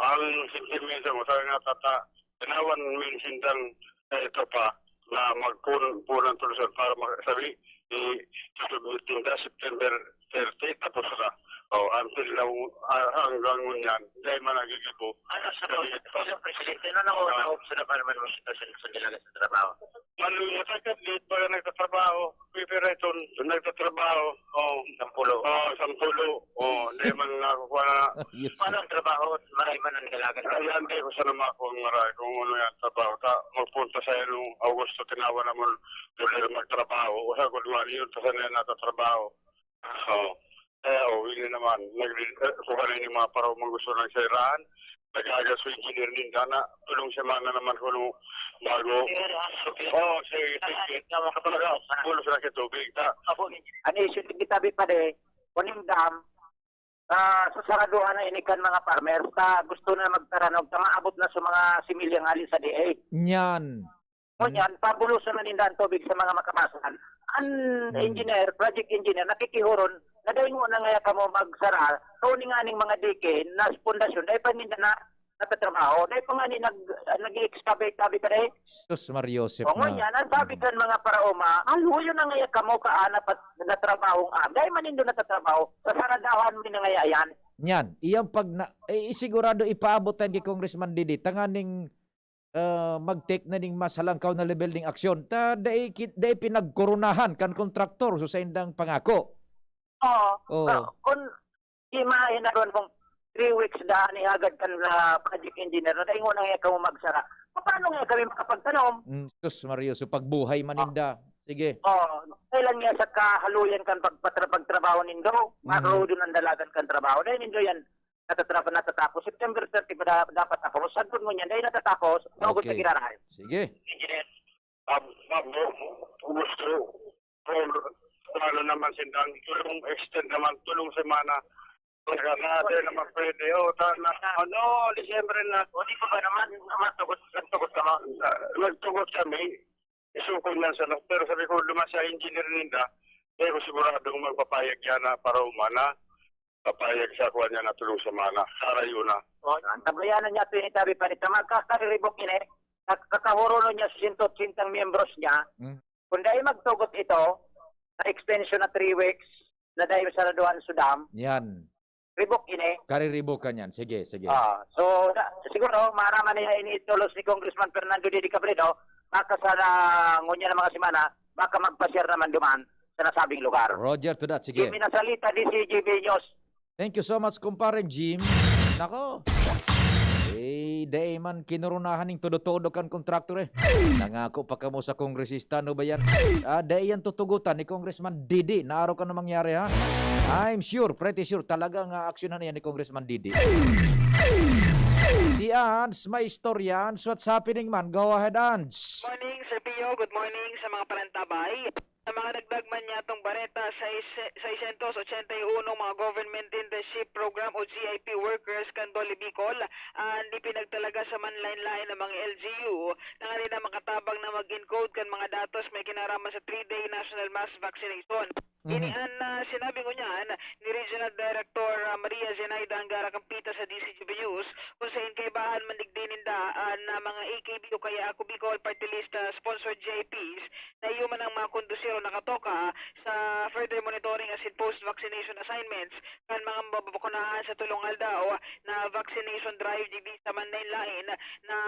Ang sentimento mo, sabi nga, tata, tinawan, minsan, eh, ito pa, na magpun-, punan tulosan para makasabi, i-submit din na September thirty, tapos na. O, until now, ah, hanggang ngunyan, dahil man nagigibo. Ano sa mga, sa presidente, ano na, Ah. Naobserbahan naman mo sitwasyon sa dalaga sa trabaho? Ano, matagal, di pa nagtatrabaho. Pipira ito, nagtatrabaho. Oh. Sampulo. Oh, sampulo. Oh, hindi man nakukuha na. Yes. Paano ang trabaho? Maray man ang dalaga sa Ay, trabaho. Hindi ko sa naman kung maray, kung ano yan, trabaho. Ta, magpunta sa nung Augusto, tinawa naman, doon na magtrabaho. Wala ko duwa, yun, kasi na natatrabaho. Oh. Eh, oh, yun naman. Nag-, eh, kung ano yung mga paraw mong gusto ng siraan, nag-agas ko engineer din sana. Tulong siya man na naman kung ano, Bago. Oo, sige, sige. Tama ka talaga. Pulos na sa tubig, ha? Ang issue ni Gitabi pa de, kuning dam, ah, susaraduhan na ini kan mga farmers, ta gusto na magtaranog, ta maabot na sa mga similya ngali sa D A. Nyan. Ngunyan, pabulosan na ninda ang tubig sa mga makabasan. An Hmm. engineer, project engineer, nakikihuron, na dai mo na ngaya kamo magsara, kung nganing mga dike, nas pundasyon, dai pa ninda na natatrabaho, dai pa nga ni nag-, nag-excavate, sabi ka dai. Sus, Mario Joseph O, na. Ngunyan, ang sabi kan mga paraoma, "Aluyo na ngaya kamo ka, ah, napat-, natrabahong, ah, dai man nindo natatrabaho, sasaradahan mo na ngaya yan." Yan, iyang pag na, eh, sigurado ipaabot yan kay Congressman Didi, tanganing, ah, mag-take na ning mas halangkaw na level ning aksyon. Ta dai ki-, dai pinagkoronahan kan kontraktor sa saindang pangako. Oo. Oo. Ka-, kun di mahinaron kung three weeks da ni hagad kan, ah, project engineer na dai ngona nga kamo magsara. Paano nga kami makapagtanom? Mm, sus, Mario, so pagbuhay man Ah. ninda. Sige. Oo. Kailan nga sa kahaluyan kan pagpatra-, pagtrabaho nindo? Mm. Marodo ng dalagan kan trabaho. Dahil nindo yan, natatrapa-, natatapos. September thirty pa da-, dapat tapos. Sagkod mo niyan, dahil natatapos, naugod sa Okay. giraray. Sige. Engineer, um, um, gusto, um, ano naman sindang tulong, extend naman, tulong semana. Talaga na, di naman pwede. Oh, ta-, na, ano, Disyembre na. O, di pa ba naman, naman, tugot, nagtugot ka, no? Ah, nagtugot kami. Isukon niya sa, pero sabi ko, "Luma sa engineer ninda, pero siguradong magpapayag yan na para umana. Papayag sa kuwan niya na tulong semana. Karayo na." O, ang tabayanan niya, ito yung sabi pa nito, magkakariribok yun eh. Kak-, kakahuruno niya sa sinto otsentang miyembros niya. Hmm. Kung dahil magtugot ito, sa extension na three weeks, na dahil saraduhan sa dam, Yan. ribok ini. Kariribokan yan. Sige, sige. Ah, so, na, siguro, maaraman niya ini itolos ni Congressman Fernando Didi Cabredo, baka sa na, ngunyan ng mga semana, baka magpa-share naman duman sa nasabing lugar. Roger to that. Sige. Jimmy Nasalita, D C G B News. Thank you so much, kumpareng Jim. Nako. Eh, dai man kinurunahan ning todo-todo kan kontraktor eh. Nangako pa kamo sa kongresista, ano ba yan? Ah, dai yan tutugutan ni Congressman Didi. Naaro ka na mangyari, ha? I'm sure, pretty sure, talagang aaksyonan yan ni Congressman Didi. Si Ans, may istorya. Ans, what's happening, man? Go ahead, Ans. Morning, Sir Pio. Good morning sa mga parantabay. Sa mga dagdag man niyatong bareta, sais-, seiscientos ochenta y uno mga Government Internship Program o G I P workers kan DOLE Bicol an ipinagtalaga sa manlaen-laen na mga L G U tanganing na makatabang na mag-encode kan mga datos may kinaraman sa three-day national mass vaccination. Mhm. Ini an, ah, sinabi ngunyan ni Regional Director, ah, Maria Zenaida Angara Campita sa D C G B News, kung sain kaibahan man digdi ninda an, ah, mga A K B o kaya Ako Bicol Party List, ah, sponsored G I Ps na iyo man ang makondusir o nakatoka sa further monitoring asin post-vaccination assignments kan mga mababakunahan sa tulong aldaw na vaccination drive digdi sa manlaen-laen na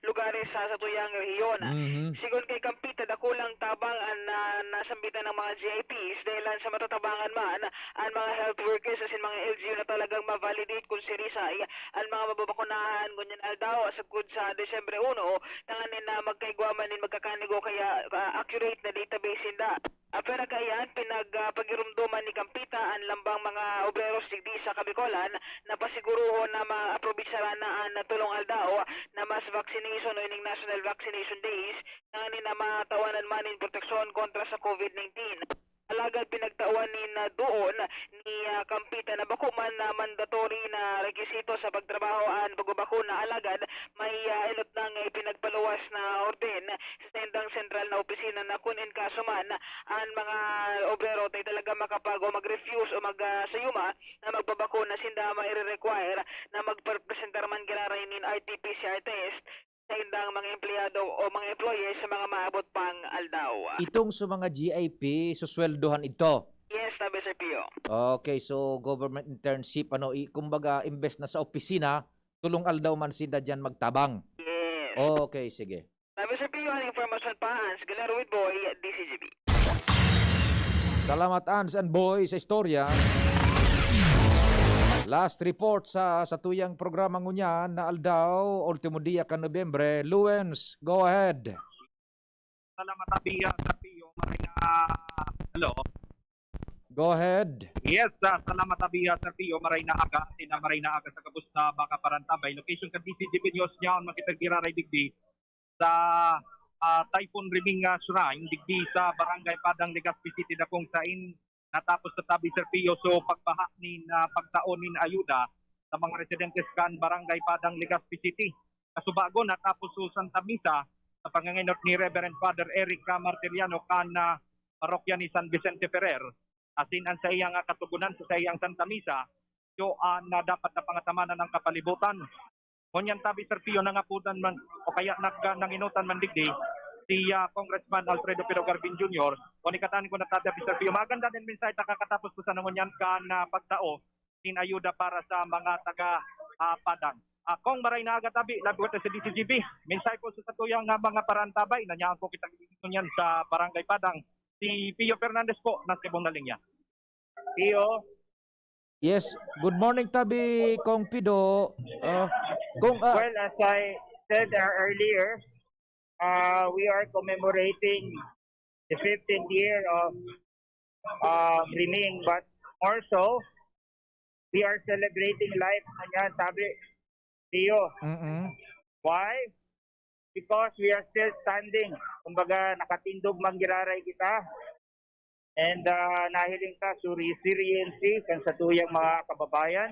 lugares sa satuyang rehiyon. Mhm. Sigon kay Campita, dakulang tabang an, ah, nasambitan ng mga G I Ps dahilan sa matatabangan man an mga health workers asin mga L G U na talagang ma-validate kung sirisay an mga mababakunahan ngunyan aldaw sagkod sa Disyembre uno, tanganing na magkaigwa man nin magkakanigo kaya, ah, accurate na database sinda. Ah, pero kaiyan, pinag, ah, pagirumdoman ni Campita an lambang mga obreros digdi sa Kabicolan na pasigurohon na maaprobetsaran na an tulong aldaw na mass vaccination o ining National Vaccination Days, tanganing na matawanan man nin proteksyon kontra sa COVID nineteen. Alagad pinagtawan nin, ah, duon ni, ah, Campita na bako man na mandatory na rekisito sa pagtrabaho an pagbabakuna, alagad may, ah, enot nang ipinagpaluwas na orden sa saindang sentral na opisina na kun in kaso man an mga obrero ta talaga makapag-, o mag-refuse o mag, ah, sayuma na magbabakuna, sinda maire-require na magpapresentar man giraray nin R T P C R test saindang mga empleyado o mga employees sa mga maabot pang aldaw. Itong sa mga G I P, susweldohan ito? Yes, sabi, Sir Pio. Okay, so government internship, ano, i-, kumbaga, imbes na sa opisina, tulong aldaw man sinda diyan magtabang. Yes. Okay, sige. Sabi, Sir Pio, ang informasyon pa, Hans Galero with Boy, D C G B. Salamat, Ans and Boy, sa istorya. Last report sa, sa tuyang programa ngunyan na aldaw, ultimo dia kan Nobyembre. Luens, go ahead. Salamat, Abia, Sir Pio, maray na, hello? Go ahead. Yes, ah, salamat, Abia, Sir Pio, maray na aga, asin na maray na aga sa gabos na mga parantabay. Location kan D C G B News niya, ang makipagdiraray digdi. sa, ah, Typhoon Riming, ah, Shrine digdi sa Barangay Padang, Legazpi City, na kung sain natapos na tabi, Sir Pio, so pagbaha nin, ah, pagtao nin ayuda sa mga residentes kan Barangay Padang, Legazpi City. Kasubago, natapos so Santa Misa sa pangangainot ni Reverend Father Eric, ah, Martiriano kan, ah, parokya ni San Vicente Ferrer, asin an saiyang, ah, katugonan sa saiyang Santa Misa, iyo an, ah, dapat na pangatamanan ang kapalibutan. Ngunyan tabi, Sir Pio, nangapodan man o kaya nag-, nanginutan man digdi si, ah, Congressman Alfredo Pino Garbin Junior. O ni katanin ko na tabi, Sir Pio, maganda din mensahe ta kakatapos ko sa ngunyan kan, ah, pagtao nin ayuda para sa mga taga, ah, Padang. Ah, Cong, maray na aga tabi, labi ko sa D C G B. Mensahe po sa satuyang, ah, mga parantabay, na niya po kita ngunyan sa Barangay Padang. Si Pio Fernandez po, nasa ibong na linya. Pio? Yes, good morning tabi, Cong Pido. Ah, Cong, ah, Well, as I said, uh, earlier, uh, we are commemorating the fifteenth year of, uh, Riming, but more so, we are celebrating life, ngunyan tabi, Pio. Mm-mm. Why? Because we are still standing. Kumbaga, nakatindog man giraray kita. And, ah, nahiling ta so resiliency kan satuyang mga kababayan,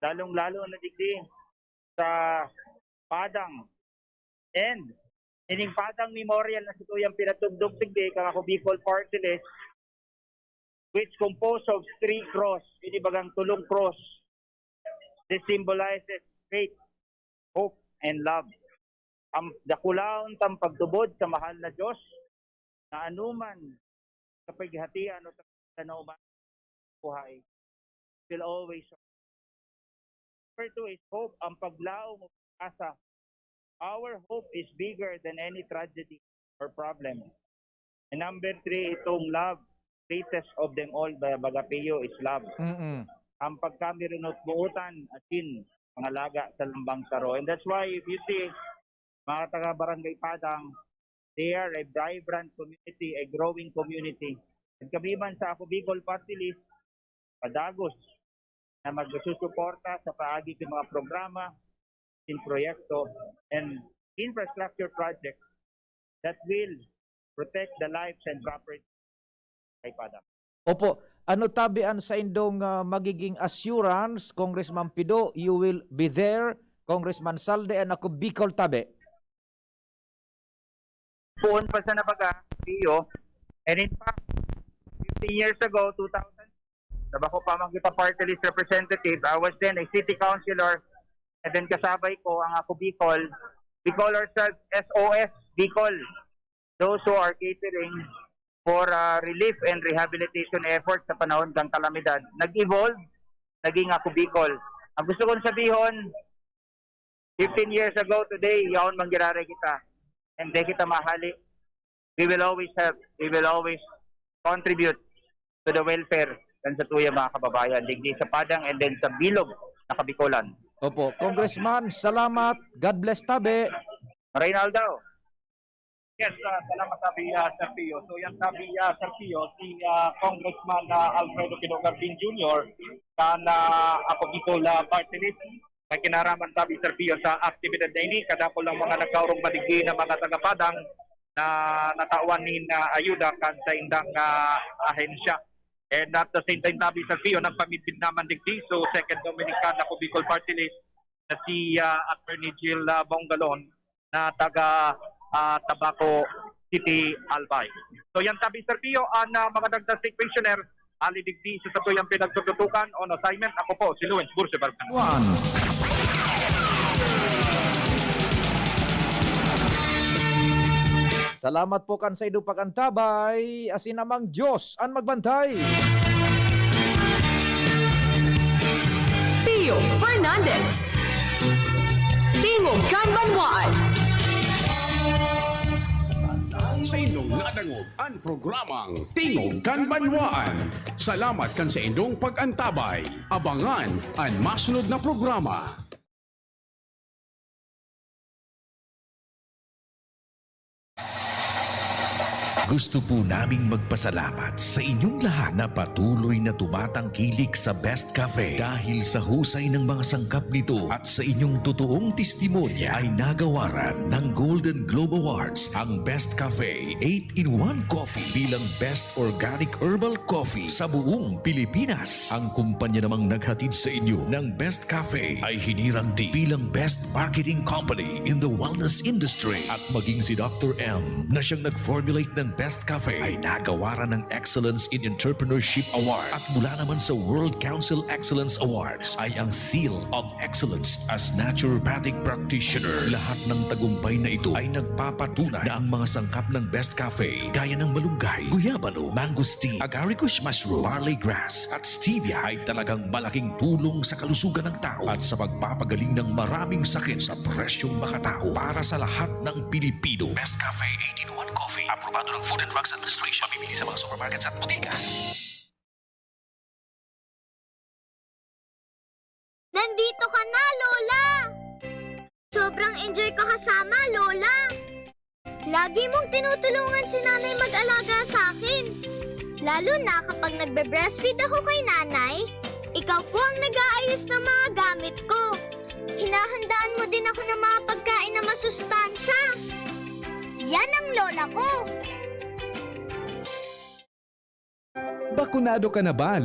lalong-lalo na digdi sa Padang. And ining Padang Memorial na satuyang pinatugdok digdi kan Ako Bicol Party List, which composed of three cross, ini bagang tulong cross, this symbolizes faith, hope, and love. Ang dakulaon tang pagtubod sa mahal na Diyos na anuman sa paghatian o sa nauman buhay will always. Number two is hope, ang paglaom o pag-asa. Our hope is bigger than any tragedy or problem. And number three, itong love, greatest of them all, ba-, baga Pio, is love. Mm-mm. Ang pagkamirinot-buutan, asin, mga laga sa lambang saro. And that's why, if you see, mga taga Barangay Padang, they are a vibrant community, a growing community. At kami man sa Ako Bicol Party List, padagos na magsusuporta sa paagi sa mga programa, in proyekto, and infrastructure projects that will protect the lives and property kay Padang. Opo. Ano tabi an saindong, ah, magiging assurance, Congressman Pido? You will be there, Congressman Salde, and Ako Bicol tabi. Poon pa sa nabaga, Pio. And in fact, fifteen years ago, two thousand, nabako pa man kita party list representative, I was then a city councilor, and then kasabay ko ang Ako Bicol. We call ourselves S O S Bicol, those who are catering for, uh, relief and rehabilitation efforts sa panahon ng kalamidad. Nag-evolve, naging Ako Bicol. Ang gusto kong sabihon, fifteen years ago today, yaon man giraray kita. And di kita mahali. We will always help. We will always contribute to the welfare ng sa tuya mga kababayan, digdi sa Padang and then sa bilog na Kabikolan. Opo. Congressman, salamat. God bless tabi. Maray na aldaw. Yes, ah, salamat tabi, ah, Sir Pio. So, yan tabi, ah, Sir Pio, si, ah, Congressman, ah, Alfredo Pino Garbin Junior kan, ah, Ako Bicol, ah, Party List. May kinaraman tabi, Sir Pio, sa aktibidad na ini. Kadakul ang mga nagkaurong baligin na mga taga-Padang na natawan nin, ah, ayuda kan saindang, ah, ahensya. And at the same time, tabi, Sir Pio, nagpamidbid naman digdi. So, second Dominican Ako Bicol Party List na si, ah, Attorney Jill, ah, Bongalon na taga, ah, Tabaco City, Albay. So, yan tabi, Sir Pio, ang, ah, mga nagdasig pensioner, ali digdi sa satuyang pinagtututukan on assignment. Ako po, si Luis Burse Barcana. One. Salamat po kan saindong pag-antabay. Asin namang Diyos an magbantay. Pio Fernandez. Tingog kan Banwaan. Sa inyong nadangog an programang Tingog kan Banwaan. Salamat kan sa inyong pag-antabay. Abangan an masunod na programa. Gusto po naming magpasalamat sa inyong lahat na patuloy na tumatangkilik sa Best Cafe. Dahil sa husay ng mga sangkap nito at sa inyong totoong testimonya, ay nagawaran ng Golden Globe Awards ang Best Cafe eight-in-one Coffee bilang Best Organic Herbal Coffee sa buong Pilipinas. Ang kumpanya namang naghatid sa inyo ng Best Cafe ay hinirang din bilang Best Marketing Company in the Wellness Industry. At maging si Doctor M na siyang nag-formulate ng Best Cafe ay nagawaran ng Excellence in Entrepreneurship Award. At mula naman sa World Council Excellence Awards ay ang Seal of Excellence as Naturopathic Practitioner. Lahat ng tagumpay na ito ay nagpapatunay na ang mga sangkap ng Best Cafe, gaya ng malunggay, guyabano, mangosteen, agaricus mushroom, barley grass, at stevia, ay talagang malaking tulong sa kalusugan ng tao at sa pagpapagaling ng maraming sakit sa presyong makatao para sa lahat ng Pilipino. Best Cafe eight-in-one Coffee, aprobado ng Food and Drugs Administration. Mabibili sa mga supermarkets at botika. Nandito ka na, Lola! Sobrang enjoy ko kasama, Lola! Lagi mong tinutulungan si Nanay mag-alaga sa akin. Lalo na kapag nagbe-breastfeed ako kay Nanay, ikaw po ang nag-aayos ng mga gamit ko. Hinahandaan mo din ako ng mga pagkain na masustansya. Yan ang lola ko. Bakunado ka na ba